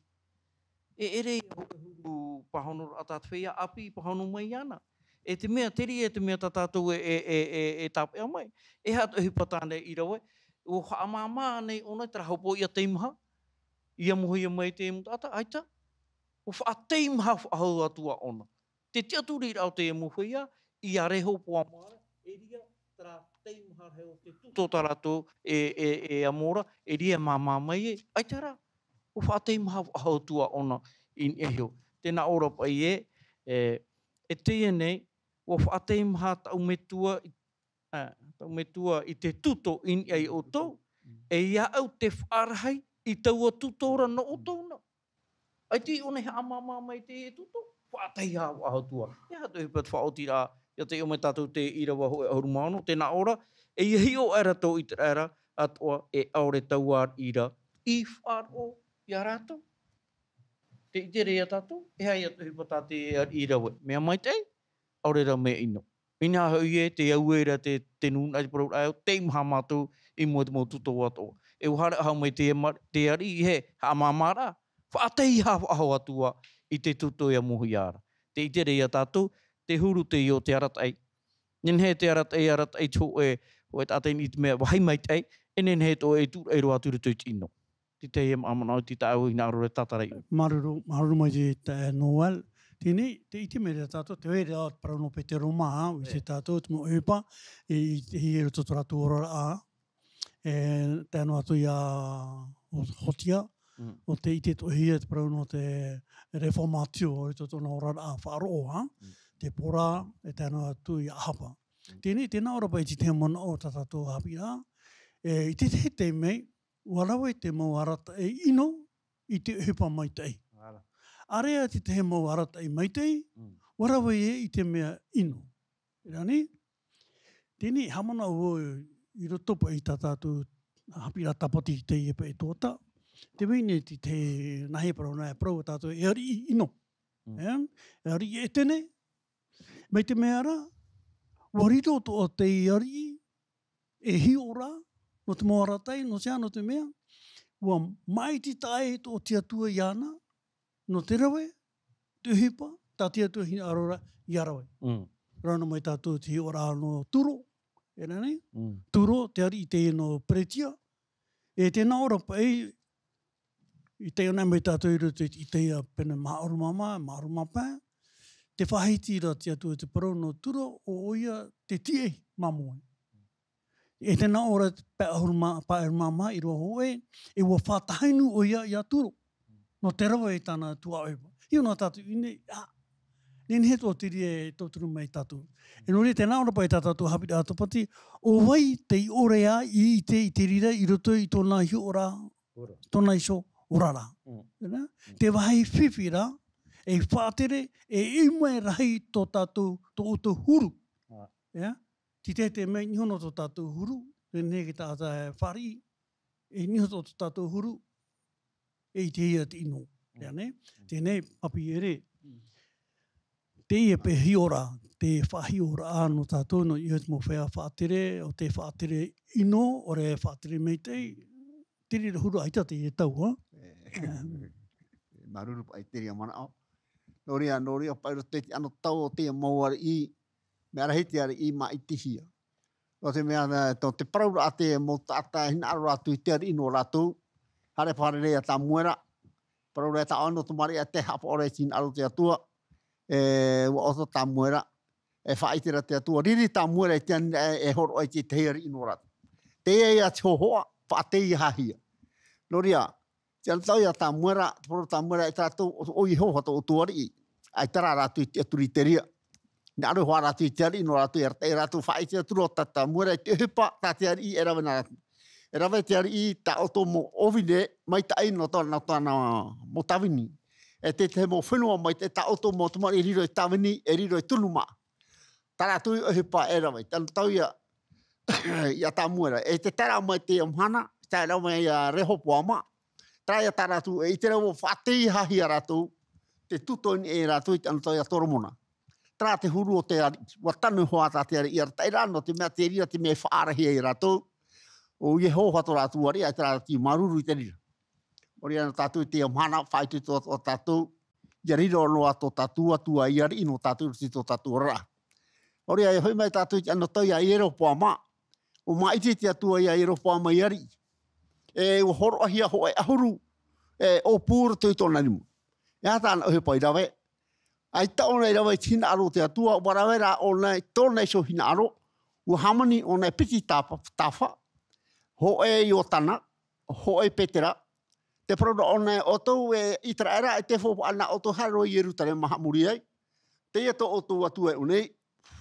E ʻere ia hōʻē huru pāhonoraʻa tā te feiā ʻāpī i pāhono mai iāna. E te mea, terā ia te mea tā tātou e, e, e, e, e tāpeʻa mai. E aha te ʻohipa tāna i rave, ʻua haʻamāmā nei ʻōna i terā hopoiʻa teimaha, ʻia amohia mai te mau taʻata, ʻaita, ʻua faʻateimaha faʻahou atu ā ʻōna. Te tiʻaturiraʻa o te mau feiā, ia Rehoboama ra, e reira terā teimaha rahi o te tūtō tā rātou e, e, e amo ra, e reira e māmā mai ē, ʻaita rā, ʻua faʻateimaha faʻahou atu ā ʻōna i niʻa iho. Tē nā ʻō ra paʻi ē, e, e teie nei, ʻua faʻateimaha tāʻu metua i, ā, tāʻu metua i te tūtō i niʻa ia ʻoutou, e ia au te faʻarahi i taua tūtō ra nō ʻoutou na. ʻAita ʻōna i haʻamāmā mai i te tūtō, faʻateiaha faʻahou atu ā. E aha te ʻohipa te faʻaotiraʻa, ʻia taiʻo mai tātou te ʻīrava hōʻē ʻahuru mā ono, tē nā ʻō ra, e ʻia hiʻo aʻera tō ʻĪteraʻera atoʻa e ʻaore taua ariʻi ra i faʻaroʻo ia rātou. Te ʻite ra ia tātou, e aha ia te ʻohipa tā te ariʻi rave. Mea maitaʻi, ʻaore rā mea ʻino. Inaha hoʻi ē, tē au ra te, te nūnaʻa i te parau raʻa, tei maha mātou i mua i te mau tūtō atoʻa. E ʻua haere ʻahau mai te ma-, te ariʻi, e haʻamāmā ra, faʻaʻite i haʻapaʻo atu ā i te tūtō ia mōhia ra. Te ʻite ra ia tātou, te huru teie o te arataʻi. Nehenehe te arataʻi, arataʻi te hōʻē, hōʻē taʻata i niʻa i te mea vāhi maitaʻi, e nehenehe atoʻa e tūraʻi roa atu i roto i te ʻino. Te tahi e manaʻo, te taʻu hinaʻaro e tātarai. Māuruuru, māuruuru maitaʻi Noel. Teie, te ʻite mai ra tātou, te vai ra te parau nō Petero mā, ʻua ʻite tātou, te mau ʻohipa, i, i, i roto tō rātou oraraʻa, e, tae noa atu ia Ho-, Hotia, Mm. ʻo te ʻite atoʻa hia te parau nō te reformatio, i tō tōna oraraʻa faʻaroʻo, ha? Mm. Te pora, e tae noa atu ia ʻAhapa. Mm. Teie, tē nā ʻō ra paʻi te tahi manaʻo tā tātou haʻapiʻiraʻa, e, i te tahi taime, ʻua rave te mau arataʻi ʻino i te ʻohipa maitaʻi. Voilà. ʻĀreʻa te tahi mau arataʻi maitaʻi, Mm. ʻua rave ia i te mea ʻino. Rānei? Teie, haʻamanaʻo vau i roto paʻi i tā tātou haʻapiʻiraʻa tāpati i teie paʻi tuhaʻa. Te vai nei te, te nāhea parau nā, e parau tātou e ariʻi ʻino. Mm. E? E ariʻi ʻētene. Mai te mea ra, ʻua riro atoʻa te ariʻi, e hiʻo ra, nō te mau arataʻi, nō te aha, nō te mea, ʻua māʻiti taʻa ʻē atoʻa te Atua iāna, nō te rave, te ʻohipa, tā te Atua hinaʻaro ra, ʻia rave. Mm. Rave noa mai tātou te hiʻoraʻa nō Turo, e rānei? Mm. Turo, te ariʻi teie nō Peretia. E tē nā ʻō ra paʻi, i teie nei mai tātou i roto i, i teie pene maha ʻahuru mā maha, maha ʻahuru mā pae, tē faʻahiti ra te Atua te parau nō Turo, ʻo, ʻoia te tiʻa māmoe. E tē nā ʻō ra te pae ʻahuru mā, pae ʻahuru mā maha, ʻīrava hōʻē, e ʻua faʻatahinu ʻoia ia Turo. Nō te rave i tāna tuhaʻa ʻohipa. Hiʻo noa tātou i ʻō nei, ā, nehenehe atoʻa te reira e tauturu mai ia tātou. E nō reira, tē nā ʻō ra paʻi tā tātou haʻapiʻiraʻa tāpati, ʻo vai tei ʻore ā i ʻite i te reira i roto i tōna hiʻoraʻa, Ora. tōna iho oraraʻa. Mm. Tē nā? Mm. Te vāhi fifi ra, e faʻatere, e ʻimi rahi tō tātou, tō ʻoutou huru. Ā. Ia? Te tahi taime, niho noa tō tātou huru, nehenehe te taʻata e fāriʻi, e niho tō tātou huru, e ʻitehia te ʻino. Mm. Ia nei? Mm. Teie, papi ʻere. Mm. Teie paʻi hiʻoraʻa, te faʻahiʻoraʻa nō tātou, nō ʻoe te mau feiā faʻatere, ʻo te faʻatere ʻino, ʻore faʻatere maitaʻi, te reira huru ʻaita teie tau, ā? E, māuruuru paʻi i te reira manaʻo. Nō reira, nō reira paʻi i roto i te anotau o teie mau ariʻi, mea rahi te ariʻi māʻitihia. Nō te mea, nā, tō te parauraʻa te mau taʻata e hinaʻaro atu i te ariʻi nō rātou. Haere fārerei ia Tamuera. Parauraʻa e taʻo ana Tamariʻi ʻaita e haʻapaʻo ra i te hinaʻaro o te Atua. E, ʻua ʻoto Tamuera. E faʻaʻite ra te Atua. Riri Tamuera i te ani e, e hōroʻa i te tahi ariʻi nō rātou. Teie ia te hōhoʻa, faʻateihahia. Nō reira, te anotau ia Tamuera, te parau Tamuera e tā rātou, ʻo, ʻo Iehova tō ʻoutou ariʻi. ʻAita rā rātou i tiʻaturi i te reira. Hinaʻaro hoʻi rātou i te ariʻi nō rātou, e rātou, e rātou faʻaʻite atu ra tā Tamuera i te ʻohipa, tā te ariʻi e rave nā rātou. E rave te ariʻi tā ʻoutou mau ʻōvine, maitaʻi nō tō, nō tōna mau tāvini. E te, te mau fenua maitaʻi tā ʻoutou mau tamariʻi e riro ei tāvini, e riro ei tunu māʻa. Tā rātou ʻohipa e rave, te anotau ia, ia Tamuera. E te tae ra mai teie mahana, tae ra mai ia Rehopoama. Terā ia tā rātou, e ʻite ra ʻua faʻateihahia rātou, te tūtō i niʻa ia rātou i te anotau ia Toromona. Terā te huru o te ariʻi, ʻua tano hoʻi tā te ariʻi arataʻi ra, nō te mea te reira te mea e faʻaarahia ia rātou, ʻo Iehova tō rātou ariʻi, ʻaita rā rātou i māuruuru i te reira. Nō reira nō tātou i teie mahana, faʻaitoito atoʻa tātou, ʻia riro noa tō tātou Atua i ariʻi nō tātou i roto i tō tātou oraraʻa. Nō reira, e hoʻi mai tātou i te anotau ia Ieropoama, ʻua māʻiti te Atua ia Ieropoama i ariʻi. E ʻua hōroʻahia hōʻē ʻahuru, e ʻōpū i roto i tōna rima. E aha tāna ʻohipa i rave? ʻAita ʻōna i rave i te hinaʻaro o te Atua, ʻua rave rā ʻōna i tōna iho hinaʻaro, ʻua hāmani ʻōna e piti tāfa, tāfa, hōʻē Iotana, hōʻē Petera, te parau ra ʻōna e ʻoutou e ʻĪteraʻera, ʻaita e faufaʻa na ʻoutou e haere roa i Ierutarema haʻamori ai. Teie tō ʻoutou Atua i ʻō nei,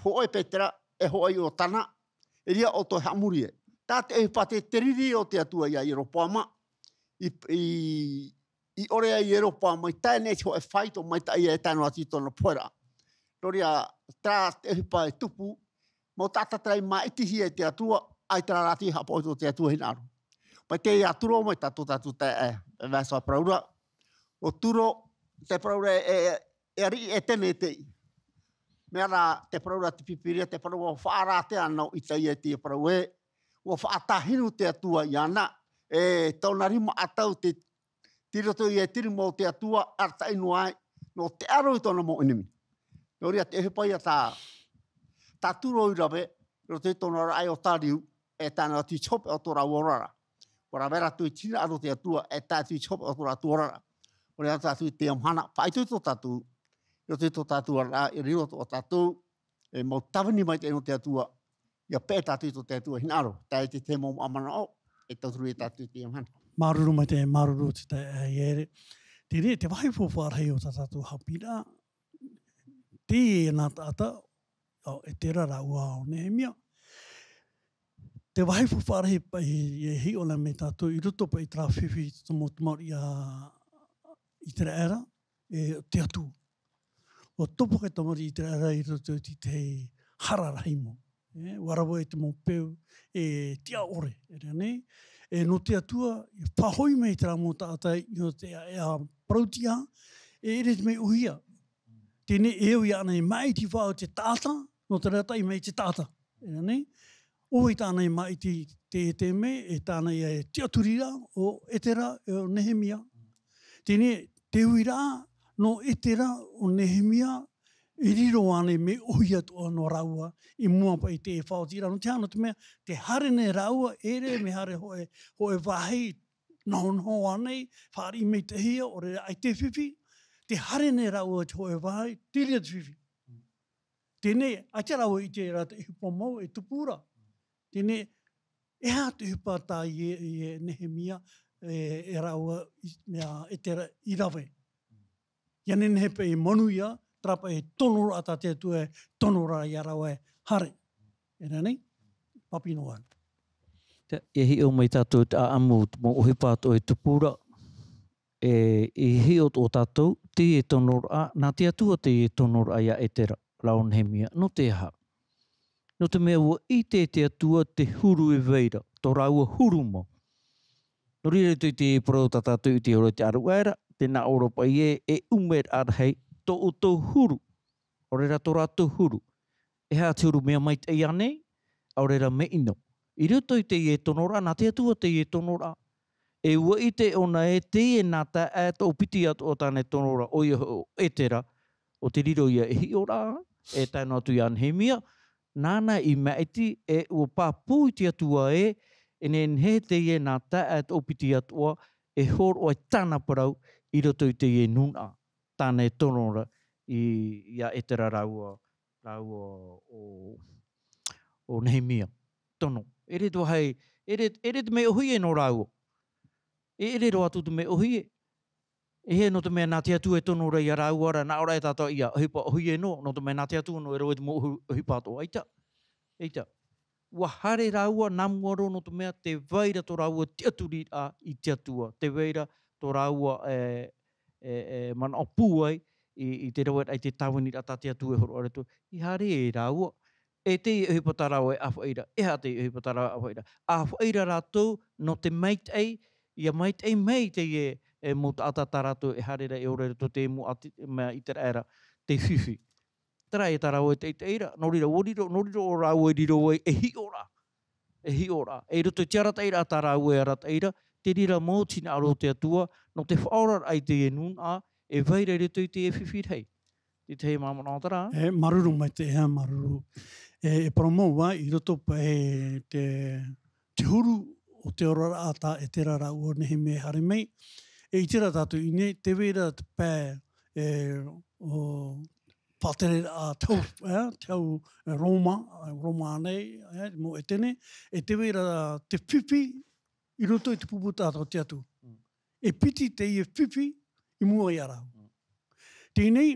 hōʻē Petera, e hōʻē Iotana, e reira ʻoutou e haʻamori ai. Tā te ʻohipa te, te riri o te Atua ia Ieropoama, i, i, i ʻore ai Ieropoama i tae nei i te hōʻē faito maitaʻi e tae noa atu i tōna poheraʻa. Nō reira, tā te ʻohipa e tupu, mau taʻata terā i māʻitihia e te Atua, ʻaita rā rātou i haʻapaʻo i tō te Atua hinaʻaro. Mai teie ia Turo, mai tā tō tātou taeaʻe, e Vincent e parau ra, ʻo Turo, Te parau ra e, e, e ariʻi e tēnei te i. Mea rā te parau ra te Pīpīria, te parau ua faʻarātea ana ʻo Isaia i te parau ē, ua faʻatāhinu te Atua iāna, e tōna rima ʻatau te, tei roto i te rima o te Atua, arataʻi noa ai, nō te aro i tōna mau ʻenemi. Nō reira te ʻohipa ia tā, tā Turo i rave, i roto i tōna oraraʻa ʻo Tariu, e tae noa atu i te hopeʻa o tō rāua oraraʻa. Ua rave rātou i te hinaʻaro o te Atua, e tae atu i te hopeʻa o tō rātou oraraʻa. ʻO reira tātou i teie mahana, faʻaitoito tātou, i roto i tō tātou oraraʻa, e riro atoʻa tātou, e mau tāvini maitaʻi nō te Atua, ʻia peʻe tātou i tō te Atua hinaʻaro, tae i te tahi mau manaʻo, e tauturu ia tātou i teie mahana. Māuruuru maitaʻi, māuruuru te taeaʻe Ere. Teie te vāhi faufaʻa rahi o tā tātou haʻapiʻiraʻa, teie nā taʻata, ʻo Etera rāua ʻo Nehemia. Te vāhi faufaʻa rahi paʻi e hiʻo mai tātou i roto paʻi i terā fifi i te mau tamariʻi a Iteraera, e te Atua. Ua topa te tamariʻi a Iteraera i roto i te hara rahi mau. E, ua rave i te mau peu, e tiʻa ʻore, e rā nei. E nō te Atua, i faʻahoʻi mai terā mau taʻata i roto i te, e a parauʻtiʻa, e ʻere te mea ʻōhie. Teie nei e au iāna i maʻiti faʻahou te taʻata, nō te arataʻi mai te taʻata. E rā nei, ʻoia tāna i maʻiti te, te mea, e tāna ia e tiʻaturi ra, ʻo Etera, e ʻo Nehemia. Teie nei, te uiraʻa, nō Etera, ʻo Nehemia, e riro ānei mea ʻōhie atoʻa nō rāua, i mua paʻi i te faʻaoti ra, nō te aha, nō te mea, tē haere nei rāua, ʻere mea haere hōʻē, hōʻē vāhi, nohonoho ānei, fāriʻi maitaʻihia, ʻaore rā ʻaita e fifi, tē haere nei rāua i te hōʻē vāhi, terā te fifi. Teie nei, ʻaita rāua i ʻite ra te ʻohipa mau e tupu ra. Teie nei, e aha te ʻohipa tā ʻoe, ʻoe Nehemia, e, e rāua, i, mea, Etera i rave. ʻIa nehenehe paʻi e manuia, terā paʻi e tonoraʻa tā te Atua e tono ra ia rāua e haere. E rā nei, pāpū noa. Te, e hiʻo mai tātou te ʻāʻamu, te mau ʻohipa atoʻa e tupu ra, e, e hiʻo atoʻa tātou, teie tonoraʻa, nā te Atua teie tonoraʻa ia Etera, rāua Nehemia, nō te aha? Nō te mea ua ʻite te Atua te huru e vai ra, tō rāua huru mau. Nō reira i te parau tā tātou i te hora i te ʻāruʻa ra, tē nā ʻō ra paʻi ē, e ʻumeraʻa rahi, tō ʻoutou huru, ʻaore rā tō rātou huru. E aha te huru, mea maitaʻi ānei, ʻaore rā mea ʻino. I roto i teie tonoraʻa, nā te Atua teie tonoraʻa. E ua ʻite ʻōna ē teie nā taeaʻe toʻopiti atoʻa tāna e tono ra, ʻoia hoʻi ʻo Etera, ʻo te riro ia e hiʻoraʻa, e tae noa atu ia Nehemia, nāna i maʻiti, e ua pāpū i te Atua ē, e nehenehe teie nā taeaʻe toʻopiti atoʻa, e hōroʻa i tāna parau i roto i teie nūnaʻa, tāna e tono ra i, ia Etera rāua, rāua ʻo, ʻo Nehemia. Tono. ʻEʻere te vāhi, ʻeʻere, ʻeʻere te mea ʻōhie nō rāua. E ʻere roa atu te mea ʻōhie. E hia nō te mea nā te Atua e tono ra ia rāua ra, nā ʻō ra e tātou ia, ʻohipa ʻōhie noa, nō te mea nā te Atua noa e rave te mau ʻohi-, ʻohipa atoʻa, ʻaita. ʻAita. Ua haere rāua nā mua roa nō te mea tē vai ra tō rāua tiʻaturiraʻa i te Atua, tē vai ra tō rāua, e, e, e, manaʻo pūai i, i te raveraʻa, i te tāviniraʻa tā te Atua e hōroʻa ra atu. I haere e rāua, e teie ʻohipa tā rāua e ʻāfaʻi ra, e aha teie ʻohipa tā rāua e ʻāfaʻi ra? ʻĀfaʻi ra rātou nō te maitaʻi, ʻia maitaʻi mai teie, e, mau taʻata tā rātou e haere ra e ora i roto i te mau ati-, mea Iteraera, te fifi. Terā e tā rāua e taʻitaʻi ra, nō reira, ʻua riro, nō reira ʻo rāua e riro ai, e hiʻoraʻa. E hiʻoraʻa. E i roto i te arataʻiraʻa tā rāua e arataʻi ra, te reira mau te hinaʻaro o te Atua, nō te faʻaoraraʻa i teie nūnaʻa, e vai ra i roto i teie fifi rahi. Te tahi mau manaʻo terā. E, māuruuru maitaʻi, e, māuruuru. E, e parau mau ā, i roto paʻi te, te huru o te oraraʻa tā Etera rāua ʻo Nehemia e haere mai. E ʻite ra tātou i ʻō nei, tē vai ra te pae, e, ʻo faʻatereraʻa te hau, e, te hau, e, Roma, e, Roma ānei, e, mau ʻētene, e tē vai ra te fifi i roto i te pupu taʻata o te Atua. Mm. E piti teie fifi i mua ia rāua. Mm. Teie nei,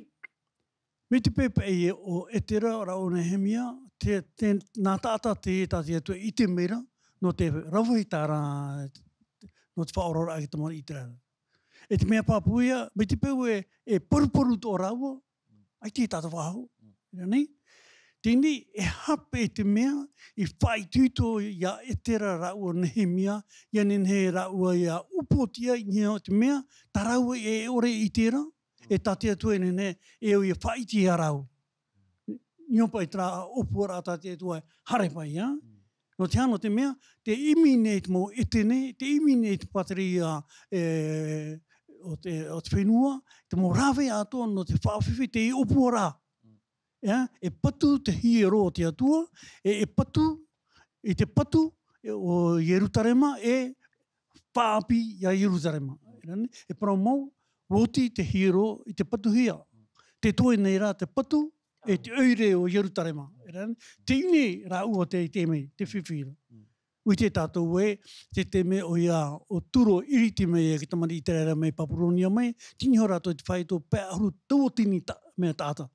mai te peu paʻi ē ʻo Etera rāua ʻo Nehemia, te, te, nā taʻata teie tā te Atua e ʻite mai ra, nō te rave i terā, nō te faʻaoraraʻa i te tamariʻi Iteraera. E te mea pāpū ia, mai te peu ē, e paruparu atoʻa rāua, ʻaita tātou faʻahou. Mm. Rā nei? Teie nei, e aha paʻi te mea i faʻaitoito ia Etera rāua ʻo Nehemia, ʻia nehenehe rāua ʻia upoʻotiʻa i niʻa i te mea, tā rāua e ʻore i terā, E tā te Atua e nehenehe, e au ia faʻaʻite ia rāua. Nō paʻi terā ʻōpuaraʻa tā te Atua e haere paʻi, ā? Nō te aha, nō te mea, tē ʻimi nei te mau ʻētene, tē ʻimi nei te pātireia, e, o te, o te fenua, te mau rāveʻa atoʻa nō te faʻafifi, te ʻōpuaraʻa. Ea, e patu te hiero o te Atua, e, e patu, i te patu, e, o Ierutarema, e faʻaʻapi ia Ierutarema. E rā nei, e parau mau, ʻua oti te hiero i te patuhia. Tē toe nei rā te patu, e te ʻoire o Ierutarema. E rā nei, teie nei rāua tē ʻite mai, te fifi ra. ʻUa ʻite tātou ē, te taime ʻoia ʻo Turo i ʻiriti mai e te tamariʻi ʻĪteraʻera mai Papuronia mai, tini iho rātou i te faito pae ʻahuru tauatini ta-, mea taʻata.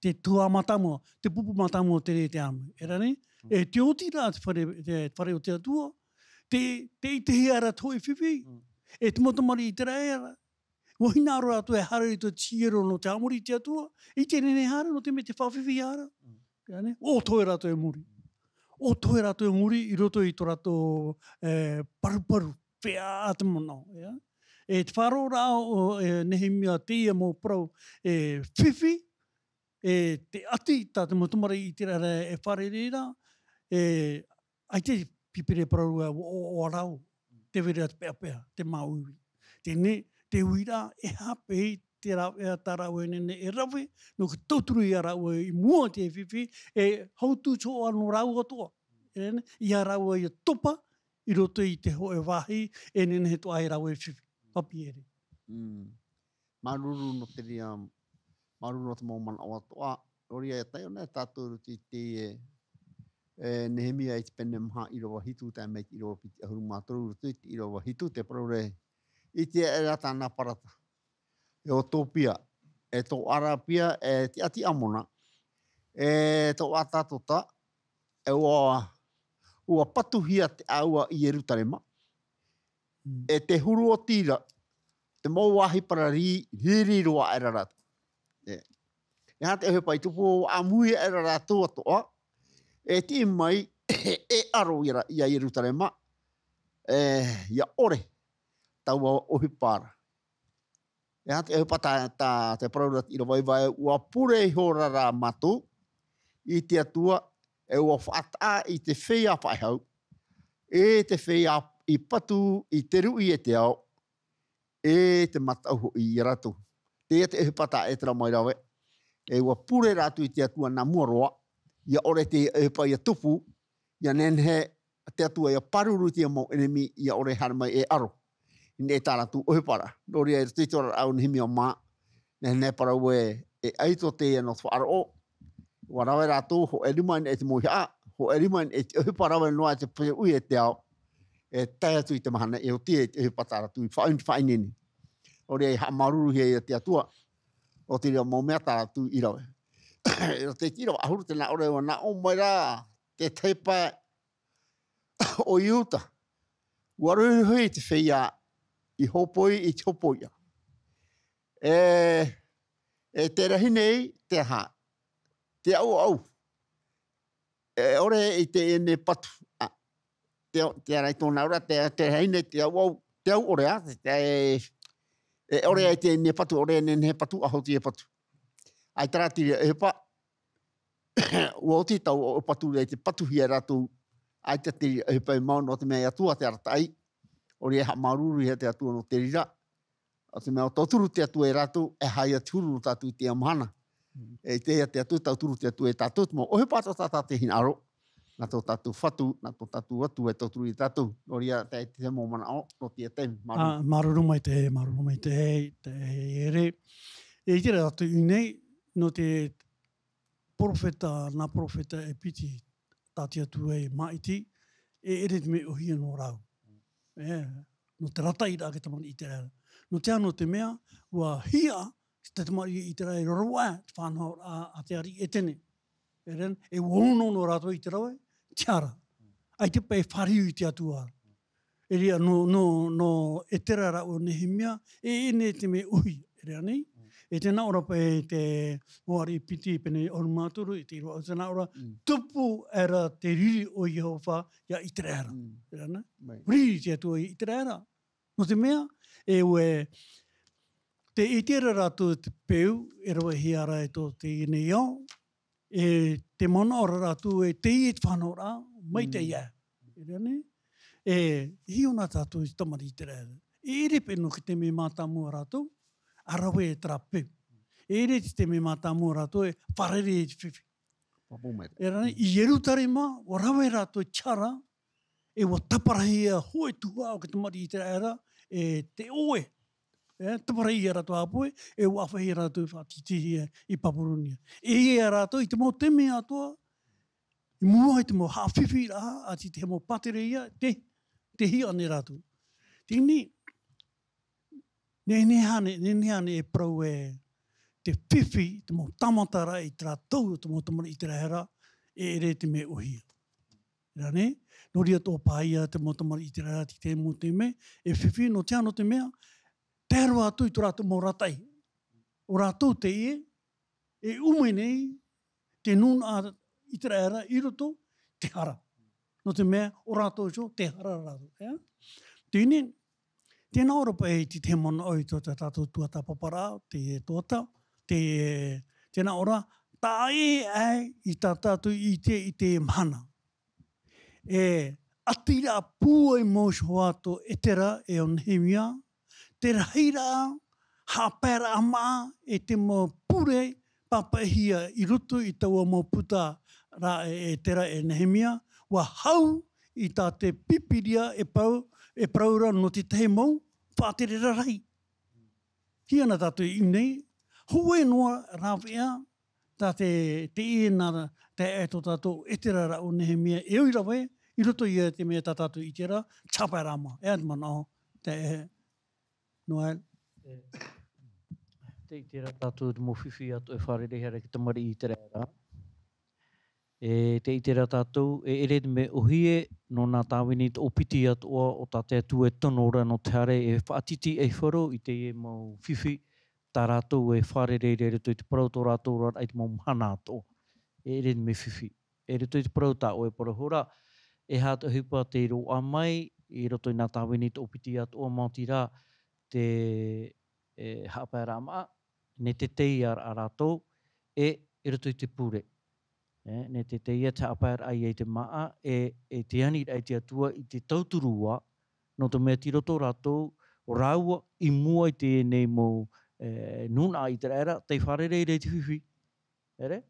Te tuhaʻa mātāmua, te pupu mātāmua o te reira e te ʻāmui. E rā nei, e te oti rā te fare, te fare o te Atua, te, tē ʻitehia ra te hōʻē fifi, e te mau tamariʻi ʻĪteraʻera, ʻua hinaʻaro rātou e haere i te hiero nō te haʻamori i te Atua, ʻite nei e haere nō te mea tē faʻafifi ra. E rā nei, ʻo toe rātou i muri. ʻO toe rātou i muri i roto i tō rātou, e, paruparu, fea te manaʻo, ea? E te faʻaroʻoraʻa o, e, Nehemia teie mau parau, e, fifi, e, te ʻati tā te mau tamariʻi ʻĪteraʻera e fārerei ra, e, ʻaita te pīpīria e parau ra ʻua ʻoaʻoa rāua, tē vai ra te peʻapeʻa, te māuiui. Teie nei, te uiraʻa, e aha paʻi te rāveʻa tā rāua e nehenehe e rave, nō te tauturu ia rāua i mua i te fifi, e hautū te hōʻē nō rāua atoʻa. E rā nei, ia rāua ia topa, i roto i te hōʻē vāhi, e nehenehe atoʻa ai rāua e fifi. Papi ere. Mm. Māuruuru nō te reira, māuruuru nō te mau manaʻo atoʻa. Nō reira, e taiʻo na tātou i roto i te, e, e, Nehemia i te pene maha ʻīrava hitu, tae mai i te ʻīrava piti ʻahuru mā toru, i roto i te ʻīrava hitu, tē parau ra, ʻite aʻera tāna parata. E ʻo Topia, e tō Arapia, e te ʻāti Amona, e tō Atatota, e ʻua, ʻua patuhia te ʻāua i Ierutarema, e te huru oti ra, te mau vāhi parari, riri roa aʻera rātou. E, e aha te ʻohipa i tupu, ʻāmui aʻera rātou atoʻa, e tiʻi mai, e ʻaro ia ra, ia Ierutarema, e, ʻia ʻore, taua ʻohipa ra. E aha te ʻohipa tā, tā te parau ra te ʻīrava iva, ʻua pure ihora rā mātou i te Atua, e ʻua faʻataʻa i te feiā faʻehau, e te feiā i patu i te ruʻi e te ao, e te mataʻu hoʻi ia rātou. Teie te ʻohipa tā Ezera mai rave, e ʻua pure rātou i te Atua nā mua roa, ʻia ʻore te ʻohipa ʻia tupu, ʻia nehenehe te Atua ʻia pāruru i te mau ʻenemi, ʻia ʻore e haere mai e ʻaro. I niʻa i tā rātou ʻohipa ra. Nō reira, i roto i te oraraʻa o Nehemia mā, nehenehe e parau ē, e ʻaito teie nō te faʻaroʻo. ʻUa rave rātou, hōʻē rima i niʻa i te mauhaʻa, hōʻē rima i niʻa i te ʻohipa rave noa i te pure e te ao. E tae atu i te mahana e oti, e te ʻohipa tā rātou i faʻaʻi-, faʻaineine. Nō reira, i haʻamāuruuruhia ia te Atua, o te reira mau mea tā rātou i rave. I roto i te ʻīrava ʻahuru, tē nā ʻō ra, ʻua nā ʻō mai rā te tahi pae o Iuta. ʻUa rohirohi te feiā i hōpoi, i te hōpoiʻa. E, e te rahi nei, te aha, te ʻauʻau. E ʻore i teie nei patu. A, te, te ara i tōna ora, te, te rahi nei, te ʻauʻau, te au ʻore, a, te, te, e ʻore i teie nei patu, ʻore e nehenehe e patu, ʻaita hoʻi e patu. ʻAita rā te reira ʻohipa, ʻua oti tau o patu i te patuhia e rātou, ʻaita te reira ʻohipa e mau nō te mea e Atua te arataʻi, ʻo reira e haʻamāuruuruhia te Atua nō te reira, ʻo te mea ʻua tauturu te Atua ia rātou, e aha ia te huru nō tātou i teie mahana. Mm. E ʻite ia te Atua, tauturu te Atua ia tātou, te mau ʻohipa atoʻa tā tātou e hinaʻaro, nā tō tātou Fatu, nā tō tātou Atua e tauturu ia tātou, nō reira te, te mau manaʻo, nō te taime, māuruuru. Ā, māuruuru maitaʻi, māuruuru maitaʻi, te ere. E ʻite ra tātou i ʻō nei, nō te perofeta, nā perofeta e piti, tā te Atua e māʻiti, e ʻere te mea ʻōhie nō rāua. E, nō te arataʻiraʻa i te tamariʻi ʻĪteraʻera. Nō te aha, nō te mea, ʻua hiʻa te tamariʻi ʻĪteraʻera i raro aʻe te faʻanahoraʻa a te ariʻi ʻĒtene. E rā, e ʻua ono nō rātou i te rave, te ara. ʻAita paʻi e fāriu i te Atua. E reira, nō, nō, nō Ezera rāua ʻo Nehemia, e, e ʻere te mea ʻōhie, e rā nei? Mm. E tē nā ʻō ra paʻi te mau ariʻi piti pene ʻahuru mā toru, i te ʻīrava, tē nā ʻō ra, mm, tupu aʻera te riri o Iehova ia ʻĪteraʻera. Mm. E rā nei? Mai. Riri te Atua ia ʻĪteraʻera. Nō te mea, e ʻua, Te ʻite ra rātou te peu, e ravehia ra e tō teie nei ao, e te manaʻo ra rātou e teie te fānauraʻa, mai te ia. E rā nei, e hiʻo na tātou i te tamariʻi ʻĪteraʻera. E ʻere pē nō te mea mātāmua rātou, a rave e terā peu. E ʻere te mea mātāmua rātou, e fārerei i te fifi. Pāpū mai. E rā nei, i Ierutarema, ʻua rave rātou i te hara, e ʻua taparahia hōʻē tuhaʻa o te tamariʻi ʻĪteraʻera, e te ʻoe. E, taparahia rātou ʻāpoʻi, e ʻua ʻāfaʻihia rātou faʻatītīhia i Papuronia. E ʻia rātou i te mau taime atoʻa, i mua i te mau haʻafifiraʻa, ʻati te mau pātereia, te, te hiʻo nei rātou. Teie nei, nehenehe ānei, nehenehe ānei e parau e te fifi, te mau tāmataraʻa i terā tau, te mau tamariʻi ʻĪteraʻera, e ʻere te mea ʻōhie. Rā nei, nō reira atoʻa paʻi ia te mau tamariʻi ʻĪteraʻera i te mau taime, e fifi nō te aha, nō te mea, tae roa atu i tō rātou mau arataʻi. ʻO rātou teie, e ʻume nei, te nūnaʻa ʻĪteraʻera i roto, te hara. Nō te mea, ʻo rātou iho, te hara rātou, ʻē? Teie nei, tē nā ʻō ra paʻi te, te manaʻo i tō tā tātou tuatāpaparaʻa, te tuatāpapa, te, tē nā ʻō ra, taʻa ʻē aʻe i tā tātou ʻite i te mahana. E ʻati ra pūai mau iho ā tō Etera e ʻo Nehemia, te rahiraʻa haʻapaeraʻa māʻa e te mau pure pāpaʻihia i roto i taua mau puta ra e Etera e Nehemia, ʻua hau i tā te Pīpīria e parau, e parau ra nō te tahi mau faʻatereraʻa rahi. Hiʻo na tātou i ʻō nei, hōʻē noa rāveʻa, tā te, teie nā, te, e tō tātou Etera ra ʻo Nehemia, e ʻoi rave, i roto ia te mea tā tātou ʻite ra, te haʻapaeraʻa māʻa, e ʻā te manaʻo, te, e, Noel. E, tē ʻite ra tātou te mau fifi atoʻa e fārereihia ra e te tamariʻi ʻĪteraʻera. E, tē ʻite ra tātou, e ʻere te mea ʻōhie, nō nā tāvini toʻopiti atoʻa, ʻo tā te Atua e tono ra nō te haere, e faʻatītīhia ra i teie mau fifi, tā rātou e fārerei ra i roto i te parau tō rātou oraraʻa i te mau mahana atoʻa. E ʻere te mea fifi. I roto i te parau tā ʻoe e parau ra, e aha te ʻohipa tei roaʻa mai, i roto i nā tāvini toʻopiti atoʻa, maoti rā te, e, haʻapaeraʻa māʻa, nā te teiaraʻa rātou, e, i roto i te pure. E, nā te teie te haʻapaeraʻa ia i te māʻa, e, e te aniraʻa i te Atua i te tauturu ā, nō te mea tei roto rātou, ʻo rāua i mua i teie nei mau, e, nūnaʻa ʻĪteraʻera, tei fārerei ra i te fifi. ʻEre?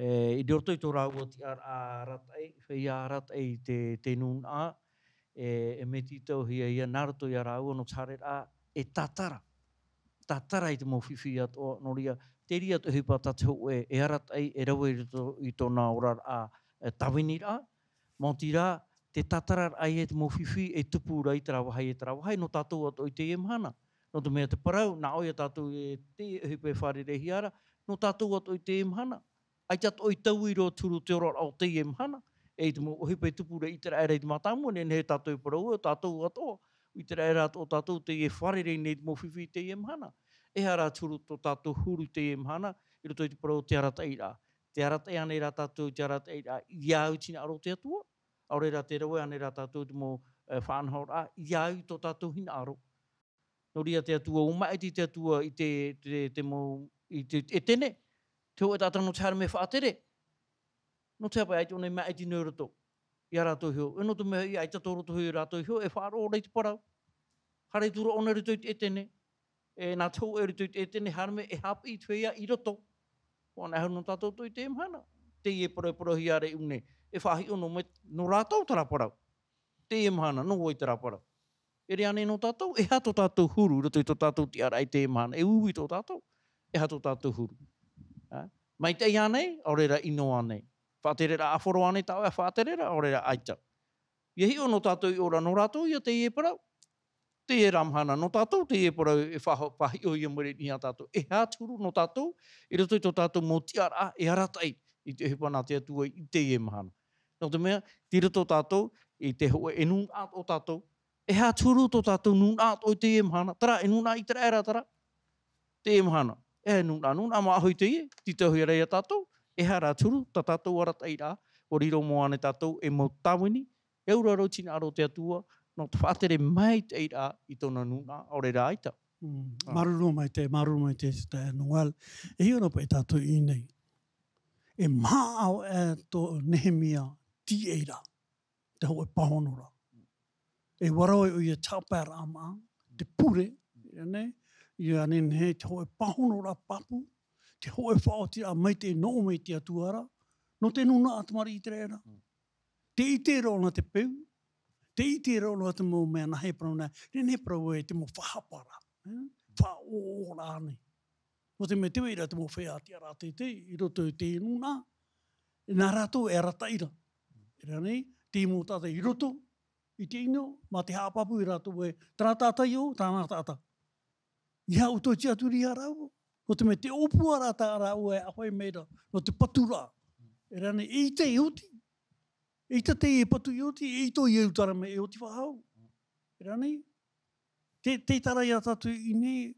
E, i roto i tō rāua tiʻaraʻa arataʻi, feiā arataʻi i te, te nūnaʻa, e, e mea tītauhia ia nā roto ia rāua nō te haereraʻa, e tātara. Tātara i te mau fifi atoʻa, nō reira, te reira te ʻohipa tā te hōʻē, e arataʻi, e rave i roto i tōna oraraʻa, e, tāviniraʻa, maoti rā, te tātararaʻa ia te mau fifi e tupu ra i terā vāhi, e terā vāhi, nō tātou atoʻa i teie mahana. Nō te mea te parau, nā ʻoe ia tātou e te ʻohipa e fārereihia ra, nō tātou atoʻa i teie mahana. ʻAita atoʻa i taui roa te huru o te oraraʻa o teie mahana, e i te mau ʻohipa e tupu ra i ʻĪteraʻera i te mātāmua, nehenehe tātou e parau, ʻo tātou atoʻa, ʻo ʻĪteraʻera atoʻa tātou teie e fārerei nei te mau fifi i teie mahana. E aha rā te huru tō tātou huru i teie mahana, i roto i te parau o te arataʻiraʻa. Tē arataʻi ānei rā tātou i te arataʻiraʻa, ʻia au i te hinaʻaro o te Atua, ʻaore rā tē rave ānei rā tātou i te mau, e, faʻanahoraʻa, ʻia au i tō tātou hinaʻaro. Nō reira te Atua, ʻua māʻiti te Atua i te, te, te mau, i te, e tene, te hōʻē taʻata nō te haere mai e faʻatere. Nō te aha paʻi ʻaita ʻōna i māʻiti noa i roto ia rātou iho, e nō te mea ʻaita tō roto iho ia rātou iho, e faʻaroʻo ra i te parau. Haere atu ra ʻōna i roto i te ʻētene, e nā te hōʻē i roto i te ʻētene, haere mai e haʻapiʻi i te feiā i roto. ʻUa nehenehe nō tātou atoʻa i teie mahana. Teie e parauparauhia ra i ʻō nei. E faʻahiʻo noa mai nō rātou terā parau. Teie mahana, nō vai terā parau. E ʻere ānei nō tātou, e aha tō tātou huru, i roto i tō tātou tiʻaraʻa i teie mahana, e uiui tō tātou, e aha tō tātou huru. Ā? Maitaʻi ānei, ʻaore rā ʻino ānei. Faʻatereraʻa ʻāfaro ānei tā ʻoe e faʻatere ra, ʻaore rā ʻaita. ʻIa hiʻo nō tātou i ʻō ra nō rātou ia teie parau. Teie rā mahana nō tātou, teie parau e faʻa-, faʻahiʻohia mai ra i niʻa ia tātou. E aha te huru nō tātou, i roto i tō tātou mau tiʻaraʻa, e arataʻi i te ʻohipa nā te Atua i teie mahana. Nō te mea, tei roto tātou i te hōʻē e nūnaʻa atoʻa tātou. E aha te huru tō tātou nūnaʻa atoʻa i teie mahana? Terā, e nūnaʻa ʻĪteraʻera terā. Teie mahana. E nūnaʻa, nūnaʻa māʻohi teie, tītauhia ra ia tātou, e aha rā te huru, tā tātou arataʻiraʻa, ʻua riro mau ānei tātou e mau tāvini, e auraro i te hinaʻaro o te Atua, nō te faʻatere maitaʻiraʻa i tōna nūnaʻa, ʻaore rā ʻaita. Mm, māuruuru maitaʻi, māuruuru maitaʻi, Sister Noel. E hiʻo noa paʻi tātou i ʻō nei. E maha ʻāvaʻe tō Nehemia tīaʻi ra, te hōʻē pāhonoraʻa. E ʻua rave ʻoia i te haʻapaeraʻa māʻa, te pure, ʻia nehenehe, te hōʻē pāhonoraʻa pāpū, te hōʻē faʻaotiraʻa maitaʻi nō ʻō mai te Atua ra, nō te nūnaʻa tamariʻi ʻĪteraʻera. Mm. Tē ʻite ra ʻōna te peu, tē ʻite ra ʻōna te mau mea nāhea e parau nei, nehenehe e parau ē te mau faʻahaparaʻa, eh, faʻaʻoʻoraʻa nei. Nō te mea tē vai ra te mau feiā tiʻaraʻa teitei, i roto i te nūnaʻa, nā rātou e arataʻi ra. E rā nei, te mau taʻata i roto, i te ʻino, mā te haʻapāpū ia rātou ē, terā taʻata ïa, tāna taʻata. ʻEiaha ʻoutou e tiʻaturi ia rāua. Nō te mea te ʻōpuaraʻa tā rāua e ʻāfaʻi mai ra, nō te paturaʻa. E rā nei, eʻita e oti. Eʻita teie e patu i oti, eʻita ʻo Ierutarema e oti faʻahou. E rā nei, te, te taʻa ra ia tātou i ʻō nei,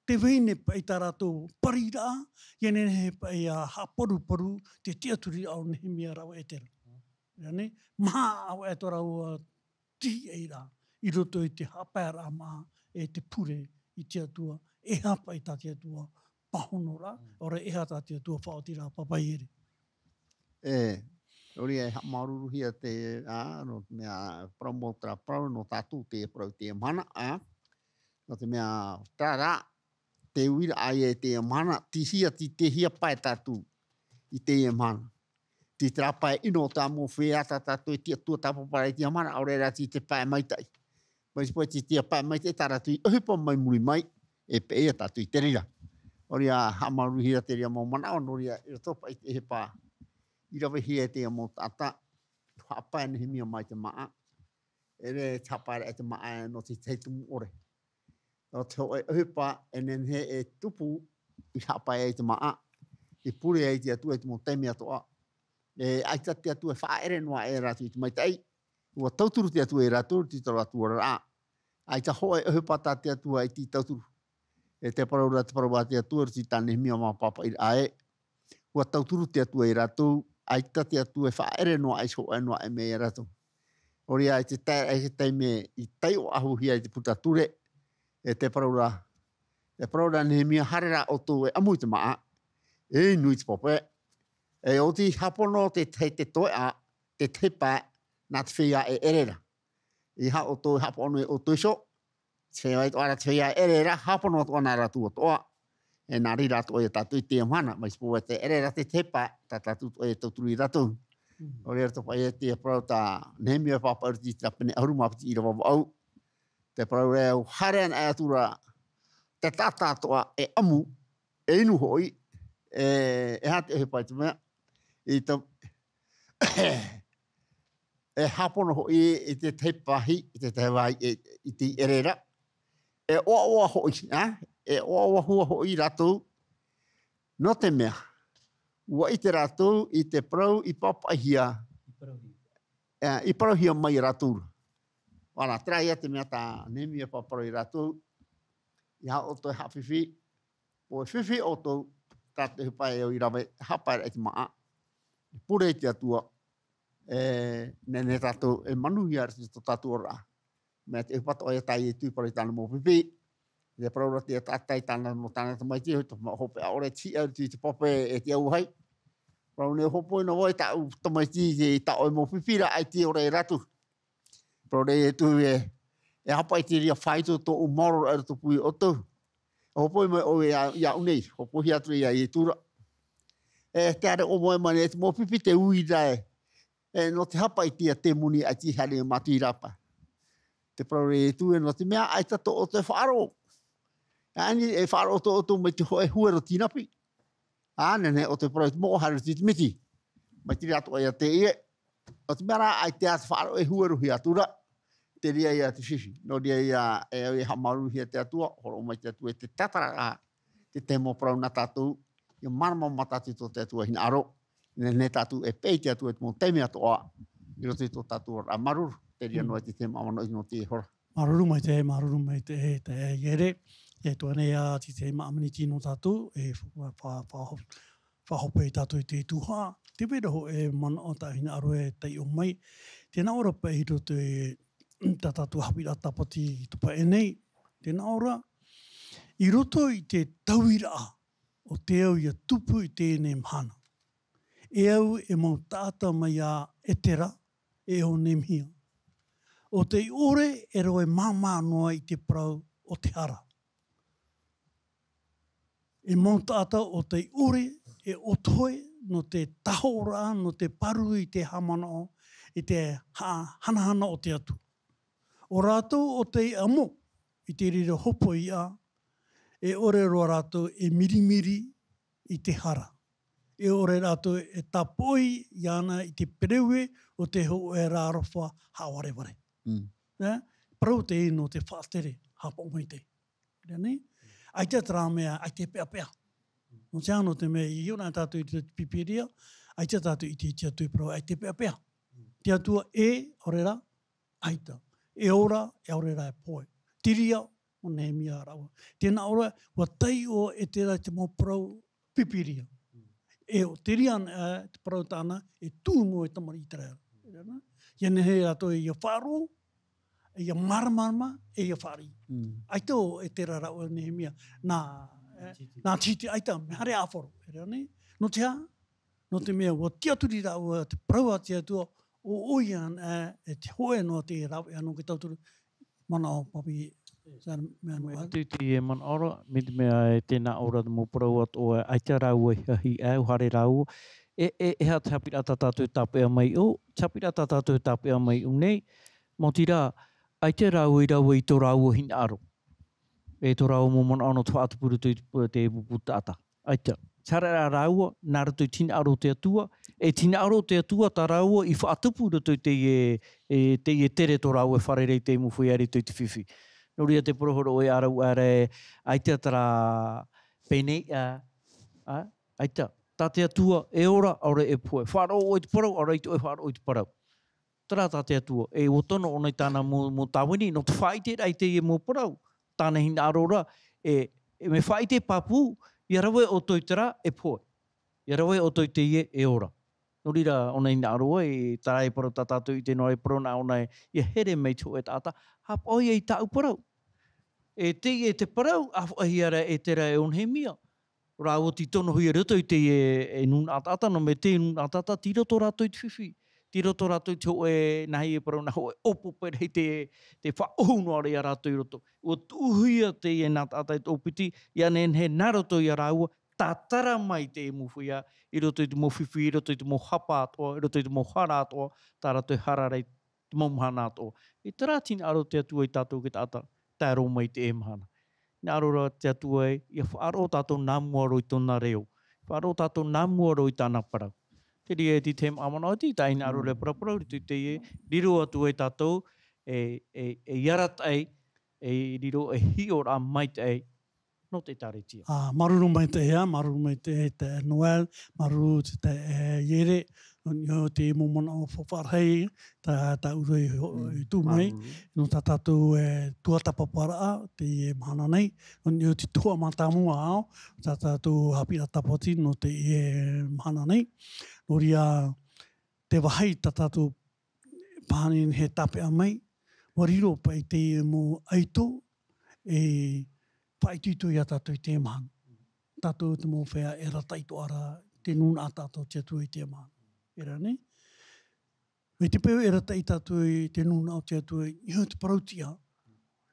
tē vai nei paʻi tā rātou pariraʻa, ʻia nehenehe paʻi ʻia haʻaparuparu te tiʻaturiraʻa o Nehemia rāua e Ezera. E rā nei, maha ʻāvaʻe tō rāua tīaʻi ra, i roto i te haʻapaeraʻa māʻa, e te pure i te Atua, e aha paʻi tā te Atua pāhonoraʻa, Mm. ʻaore e aha tā te Atua faʻaotiraʻa pāpaʻi ʻere. E, ʻo reira e haʻamāuruuruhia te, ā, nō te mea, parau mau terā parau, nō tātou te parau i teie mahana, ā, nō te mea, terā rā, te uiraʻa ïa i teie mahana, tei hea, tei, tei hea pae tātou i teie mahana. Tei terā pae ʻino tā mau feiā tā tātou e tiʻa tuatāpapa ra i teie mahana, ʻaore rā tei te pae maitaʻi. Mai te pae, tei te pae maitaʻi tā rātou i ʻohipa mai muri mai, e peʻe ia tātou i te reira. ʻO reira, haʻamāuruuruhia te reira mau manaʻo, nō reira, i roto paʻi i te ʻohipa i ravehia e teie mau taʻata, haʻapae Nehemia mai te māʻa. E ʻere te haʻapaeraʻa i te māʻa nō te tahi tumu ʻore. Nō te hōʻē ʻohipa e nehenehe e tupu i haʻapae ai te māʻa, i pure ai te Atua i te mau taime atoʻa. E ʻaita te Atua e faʻaʻere noa aʻe ia rātou i te maitaʻi, ʻua tauturu te Atua ia rātou i te tō rātou oraraʻa. ʻAita hōʻē ʻohipa tā te Atua e tei tauturu. E te parau ra te parau a te Atua i roto i tā Nehemia mau pāpaʻiraʻa ē. ʻUa tauturu te Atua ia rātou, ʻaita te Atua e faʻaʻere noa aʻe, hōʻē noa aʻe mea ia rātou. ʻO reira, i te tae-, i te taime i taiʻo faʻahouhia ai te puta ture, e te parau ra, e parau ra Nehemia, haere rā ʻoutou e ʻamu i te māʻa, e inu i te pape, e oti hāpono te, te, te toeʻa, te, te pae, nā te feiā e ʻere ra. ʻEiaha ʻoutou e haʻapaʻo noa ia ʻoutou iho, te feiā atoʻa ra, te feiā e ʻere ra, hāpono atoʻa nā rātou atoʻa. E nā reira atoʻa ia tātou i teie mahana, mai te peu ē tē ʻere ra te, te pae, tā tātou atoʻa e tauturu ia rātou. Mm. ʻO reira atoʻa paʻi te parau tā Nehemia e pāpaʻi i roto i te pene ʻahuru mā piti ʻīrava vaʻu. Te parau ē, ʻua haere anaʻe atu ra te taʻata atoʻa e ʻamu, e inu hoʻi, e, e aha te ʻohipa i te mea, i te, e hāpono hoʻi i te tahi vāhi, i te tahi vāhi, e, i te ʻere ra. E ʻoaʻoa hoʻi, ā? E ʻoaʻoa hua hoʻi rātou, nō te mea, ʻua ʻite rātou i te parau i pāpaʻihia, I parauhia. e, i parauhia mai ia rātou ra. ʻOia, terā ïa te mea tā Nehemia e pāparau ia rātou, ʻeiaha ʻoutou e haʻafifi, ʻua fifi ʻoutou, tā te ʻohipa e au i rave, haʻapaeraʻa i te māʻa, i pure i te Atua, e, nehenehe tātou e manuhia i roto i tō tātou oraraʻa. Mai te ʻohipa atoʻa ia tā Ietu i parau i tāna mau pipi. Te parau ra te taʻata i tāna, nō tāna tamaiti, te ma-, hopeʻa ʻore, tei hiʻa i te pape e te auahi. Parau nei, hōpoi noa vau i tāʻu tamaiti, i tā ʻoe mau pipi ra, ʻaita e ora ia rātou. Parau ra Ietu ē, e aha paʻi te reira faito tōʻu maoro i rotopū ia ʻoutou. E hōpoi mai ʻoe ia, iāʻu nei, hōpoihia atu ia Ietu ra. E te ʻāreʻa ʻo moe mai nei, te mau pipi te uiraʻa ē. E nō te aha paʻi teie temoni ʻaita e haere ia mātou i rāpae. Te parau ra Ietu ē, nō te mea ʻaita tō ʻoutou e faʻaroʻo. ʻAni e faʻaroʻo tō ʻoutou mai te hōʻē huero tīnapi. Ā, nehenehe ʻoutou e parau i te moʻo haere i te miti. Mai te reira atoʻa ia teie. Nō te mea rā, ʻaita e faʻaroʻo e huerohia atu ra, te reira ia te fifi. Nō reira ia, e au e haʻamāuruuruhia te Atua, hōroʻa mai te Atua i te tatararaʻa, te tahi mau parau nā tātou, ʻia māramarama tātou i tō te Atua hinaʻaro, nehenehe tātou e peʻe i te Atua i te mau taime atoʻa, i roto i tō tātou oraraʻa. Māuruuru, te reira Mm. noa te tahi mau manaʻo nō teie hora. Māuruuru maitaʻi, māuruuru maitaʻi, e, te ʻere, e tuahine ia te tahi mau miniti nō tātou, e fa-, fa-, fa-, faʻahope tātou i te tuhaʻa, tē vai ra hōʻē manaʻo tā hinaʻaro e taiʻo mai, tē nā ʻō ra paʻi i roto i tā tātou haʻapiʻiraʻa tāpati i te pae nei, tē nā ʻō ra, I roto i te tauiraʻa o te au ia tupu i teie mahana, e au e mau taʻata mai iā Etera, e ʻo Nehemia, ʻo tei ʻore e rave māmā noa i te parau o te hara. E mau taʻata ʻo tei ʻore e ʻoto hōʻē nō te tahoʻoraʻa, nō te pāruru i te haʻamanaʻo, i te ha-, hanahana o te Atua. ʻO rātou ʻo tei amo i te reira hopoiʻa, e ʻore roa rātou e mirimiri i te hara. E ʻore rātou e tāpoʻi iāna i te pereue o te hōʻē rā aroha haʻavarevare. Mm. Nē? Parau teie nō te faʻatere, haʻapaʻo maitaʻi. Nē? ʻAita terā mea, ʻaita e peʻapeʻa. Nō te aha, nō te mea, i hiʻo na tātou i te Pīpīria, ʻaita tātou i te, te Atua e parau, ʻaita e peʻapeʻa. Te Atua e, ʻaore rā, ʻaita. E ora, e ʻaore rā e pohe. Terā ia ʻo Nehemia rāua. Tēnā ʻō ra, ʻua taiʻo Etera i te mau parau Pīpīria. E ʻo terā, e, te parau tāna, e tuʻu noa e tamariʻi ʻĪteraʻera. Ia nehenehe rātou ia faʻaroʻo, ia māramarama, e ia fāriʻi. Mm. ʻAita ʻo Etera rāua ʻo Nehemia, nā, e, nā Tihiti, ʻaita, mea haere ʻāfaro, e rā nei. Nō te aha? Nō te mea, ʻua tiʻaturi rāua te parau a te Atua, ʻo, ʻoia, e, e te hōʻē noa te rāveʻa nō te tauturu, manaʻo papi, sa, mea nō Mai ai. Atu i te manaʻo ra, mai te mea e tēnā ʻō ra te mau parau atoʻa, ʻaita rāua i hahi, ʻaita e haere rāua. E, e, e aha te haʻapiʻiraʻa tā tātou e tāpeʻa mai ʻō, te haʻapiʻiraʻa tā tātou e tāpeʻa mai ʻō nei, maoti rā, ʻaita rāua i rave i tō rāua hinaʻaro. E tō rāua mau manaʻo nō te faʻatupu i roto i te, te pupu taʻata. ʻAita. Terā rā rāua, nā roto i te hinaʻaro o te Atua, e te hinaʻaro o te Atua tā rāua i faʻatupu i roto i teie, e, teie tere tō rāua e fārerei i te mau feiā i roto i te fifi. Nō reira te parau hoʻi ʻoe ʻāraʻuaʻe, ʻaita terā pēneiʻa, ā, ʻaita. Tā te Atua, e ora, ʻaore e pohe. Faʻaroʻo ʻoe i te parau, ʻaore ʻaita ʻoe faʻaroʻo i te parau. Terā tā te Atua, e ʻua tono ʻōna i tāna mau, mau tāvini, nō te faʻaʻiteraʻa i teie mau parau, tāna hinaʻaro ra, e, e mea faʻaʻite pāpū, ʻia rave ʻoutou i terā, e pohe. ʻIa rave ʻoutou i teie, e ora. Nō reira, ʻōna hinaʻaro ē, terā e parau tā tātou i ʻite noa ra e parau nā ʻōna ē, ʻia here mai te hōʻē taʻata, haʻapaʻo ia i tāʻu parau. E teie te parau, ʻa faʻahia ra e Etera e ʻo Nehemia. Rāua tei tonohia i roto i teie, e, nūnaʻa taʻata, nō te mea te nūnaʻa taʻata, tei roto rātou i te fifi. Tei roto rātou i te hōʻē, nāhea e parau, nā hōʻē ʻōpōpō ra i te, te faʻaʻohu noa ra ia rātou i roto. ʻUa tuʻuhia teie nā taʻata i te ʻōpiti, ʻia nehenehe nā roto ia rāua, tātara mai te mau feiā, i roto i te mau fifi, i roto i te mau hapa atoʻa, i roto i te mau hara atoʻa, tā rātou e hara ra i te mau mahana atoʻa. E terā te hinaʻaro o te Atua ia tātou e taʻata, tae roa mai i teie mahana. Hinaʻaro ra te Atua ē, ʻia faʻaroʻo tātou nā mua roa i tōna reo. Faʻaroʻo tātou nā mua roa i tāna parau. Te reira e te tahi manaʻo atu, tā hinaʻaro ra e paraparau, i te, te, riro atu ai tātou, e, e, e arataʻi, e riro, e hiʻoraʻa maitaʻi, nō te ʻĒkālesia. Ā, māuruuru maitaʻi, ā, māuruuru maitaʻi, e te Noel, māuruuru te, te, e, Iere, nō niʻa i te mau manaʻo faʻaʻohipa, tā, tā ʻoe i ho-, Mm. i tuʻu mai, Māuruuru. nō tā tātou, e, tuatāpaparaʻa, teie mahana nei, nō niʻa i te tuhaʻa mātāmua ao, tā tātou haʻapiʻiraʻa tāpati, nō teie mahana nei. Nō reira, te vāhi tā tātou pāhono e tāpeʻa mai, ʻua riro paʻi teie mau ʻaito, e faʻaitoito ia tātou i teie mahana. Tātou te mau feiā e arataʻi atoʻa ra, te nūnaʻa taʻata o te Atua i teie mahana. E rā nei? Mai te peu e arataʻi tātou i te nūnaʻa o te Atua, i niʻa i te parau tiʻa,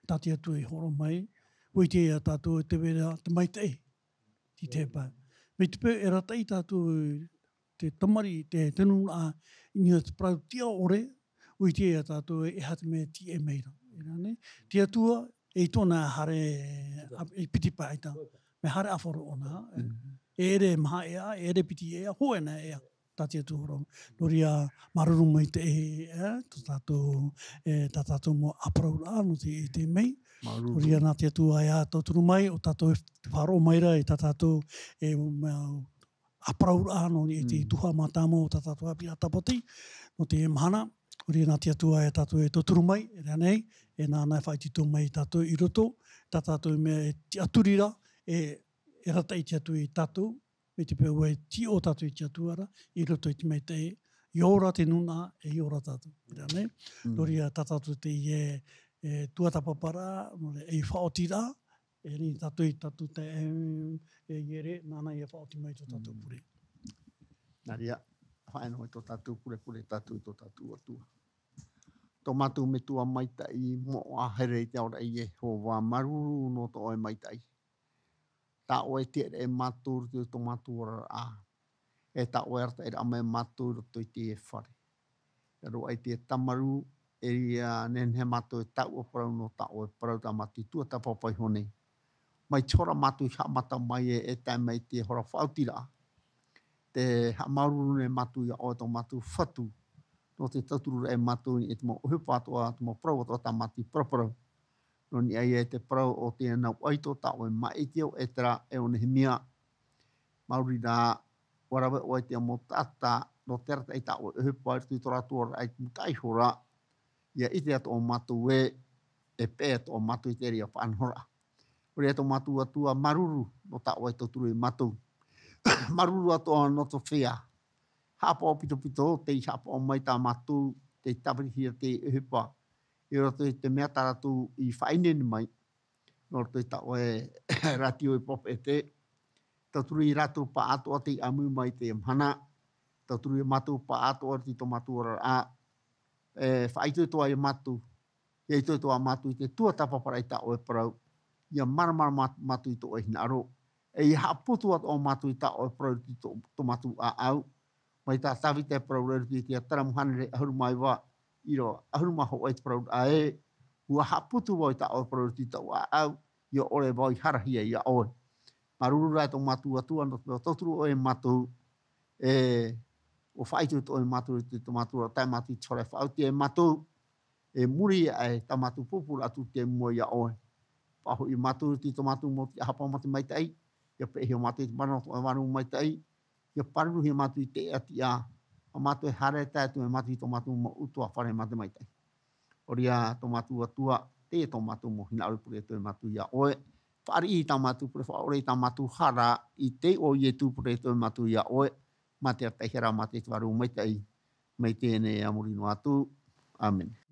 tā te Atua i hōroʻa mai, ʻua ʻite ia tātou te vera te maitaʻi, i te pae. Mai te peu e arataʻi tātou te tamariʻi, te, te nūnaʻa, i niʻa i te parau tiʻa ʻore, ʻua ʻite ia tātou e aha te mea e tīaʻi mai ra. E rā nei? Te Atua, e ʻaita ʻōna e haere, a, e piti pae ʻaita. Mea haere ʻāfaro ʻōna, e, Mm. e ʻere maha ʻē ā, e ʻere piti ʻē ā, hōʻē na ʻē ā. Tā te Atua hōroʻa. Nō reira, māuruuru maitaʻi, e, tā tātou, e, tā tātou mau ʻāparauraʻa, nō te, i teie nei. Māuruuru. Nō reira, nā te Atua ē ʻa tauturu mai, ʻo tātou e faʻaroʻo mai ra, i tā tātou, e, mau ʻāparauraʻa, nō niʻa i te Mm. tuhaʻa mātāmua o tā tātou haʻapiʻiraʻa tāpati, nō teie mahana, nō reira nā te Atua ē ʻa tātou e tauturu mai, e rā nei, e nāna e faʻaitoito mai ia tātou i roto, tā tātou mea e tiʻaturi ra, e, e arataʻi te Atua ia tātou, mai te peu ē tīaʻi tātou i te Atua ra, i roto i te maitaʻi, ʻia ora te nūnaʻa, e ʻia ora tātou, e rā nei. Mm. Nō reira tā tātou teie, e, tuatāpaparaʻa, nō reira, e faʻaoti ra, E rī tātou i tātou te e, e iere, nāna ia faʻaoti mai tō tātou pure. Nā reira, faʻaea noa i tō tātou pure, pure tātou i tō tātou Atua. Tō mātou Metua maitaʻi, moʻa here i te aoraʻi Iehova, māuruuru nō tō ʻoe maitaʻi. Tā ʻoe e tiʻa ra ia mātou i roto i tō mātou oraraʻa. E tā ʻoe e arataʻi ra mai ia mātou i roto i teie fare. ʻIa roaʻa i te tāmarū, e ʻia nehenehe mātou e taʻu ʻo parau nō tā ʻoe parau tā mātou i tuatāpapa iho nei. Mai te hora mātou i haʻamata mai e, e tae mai te hora faʻaotiraʻa. Tē haʻamāuruuru nei mātou ia ʻoe tō mātou Fatu, nō te tauturu ra ia mātou i niʻa i te mau ʻohipa atoʻa, te mau parau atoʻa tā mātou i paraparau. Nō niʻa ia i te parau ʻo Teie Nau ʻAito, tā ʻoe maʻiti ʻo Etera e ʻo Nehemia. Maori rā, ʻua rave ʻoe i te mau taʻata, nō te arataʻi i tā ʻoe ʻohipa i roto i tō rātou oraraʻa i te mau taʻata iho ra, ʻia ʻite atoʻa mātou ē, e peʻe atoʻa mātou i te reira faʻanahoraʻa. ʻO reira tō mātou Atua, māuruuru nō tā ʻoe e tauturu ia mātou. Māuruuru atoʻa nō tō feiā haʻapaʻo pitopito, tei haʻapaʻo mai tā mātou, tei tāvirihia te ʻohipa, i roto i te mea tā rātou i faʻaineine mai, nō roto i tā ʻoe rātio i Papeʻete. Tauturu ia rātou pāʻātoʻa tei ʻāmui mai i teie mahana. Tauturu ia mātou pāʻātoʻa i roto i tō mātou oraraʻa. E faʻaitoito ā ia mātou, ʻia itoito ā mātou i te tuatāpaparaʻa i tā ʻoe parau, ʻia māramarama mā-, mātou i tō ʻoe hinaʻaro, e ʻia haʻaputu atoʻa mātou i tā ʻoe parau i tō, tō mātou ʻāʻau. Mai tā Tāvita e parau ra i te ʻIsaia hānere ʻahuru mā iva, ʻīrava ʻahuru mā hōʻē te parau ra ē, ʻua haʻaputu vau i tā ʻoe parau i tōʻu ʻāʻau, ʻia ʻore vau i harahia ia ʻoe. Māuruuru rā tō mātou Atua, nō te mea ʻua tauturu ʻoe ia mātou, e, ʻua faʻaitoito ʻoe ia mātou i tō mātou oraraʻa, tae mātou i te hora e faʻaoti ai ia mātou, e muri aʻe tā mātou pūpūraʻa atu i mua ia ʻoe. Faʻahoʻi ia mātou i tō mātou mau tiʻahapa mā te maitaʻi, ʻia peʻehia mātou i te mana o tō ʻoe Vārua Maitaʻi, ʻia pāruruhia mātou i te ʻēʻa tiʻa, ʻa mātou e haere tae atu ia mātou i tō mātou mau ʻutuāfare mā te maitaʻi. ʻO reira tō mātou Atua, teie tō mātou mau hinaʻaro, pure atoʻa ia mātou ia ʻoe. Fāriʻi i tā mātou pure, faʻaʻore i tā mātou hara, i te iʻoa o Ietu pure atoʻa ia mātou ia ʻoe, mā te arataʻihia ra, mā te Vārua Maitaʻi, mai teie nei a muri noa atu. ʻĀmene.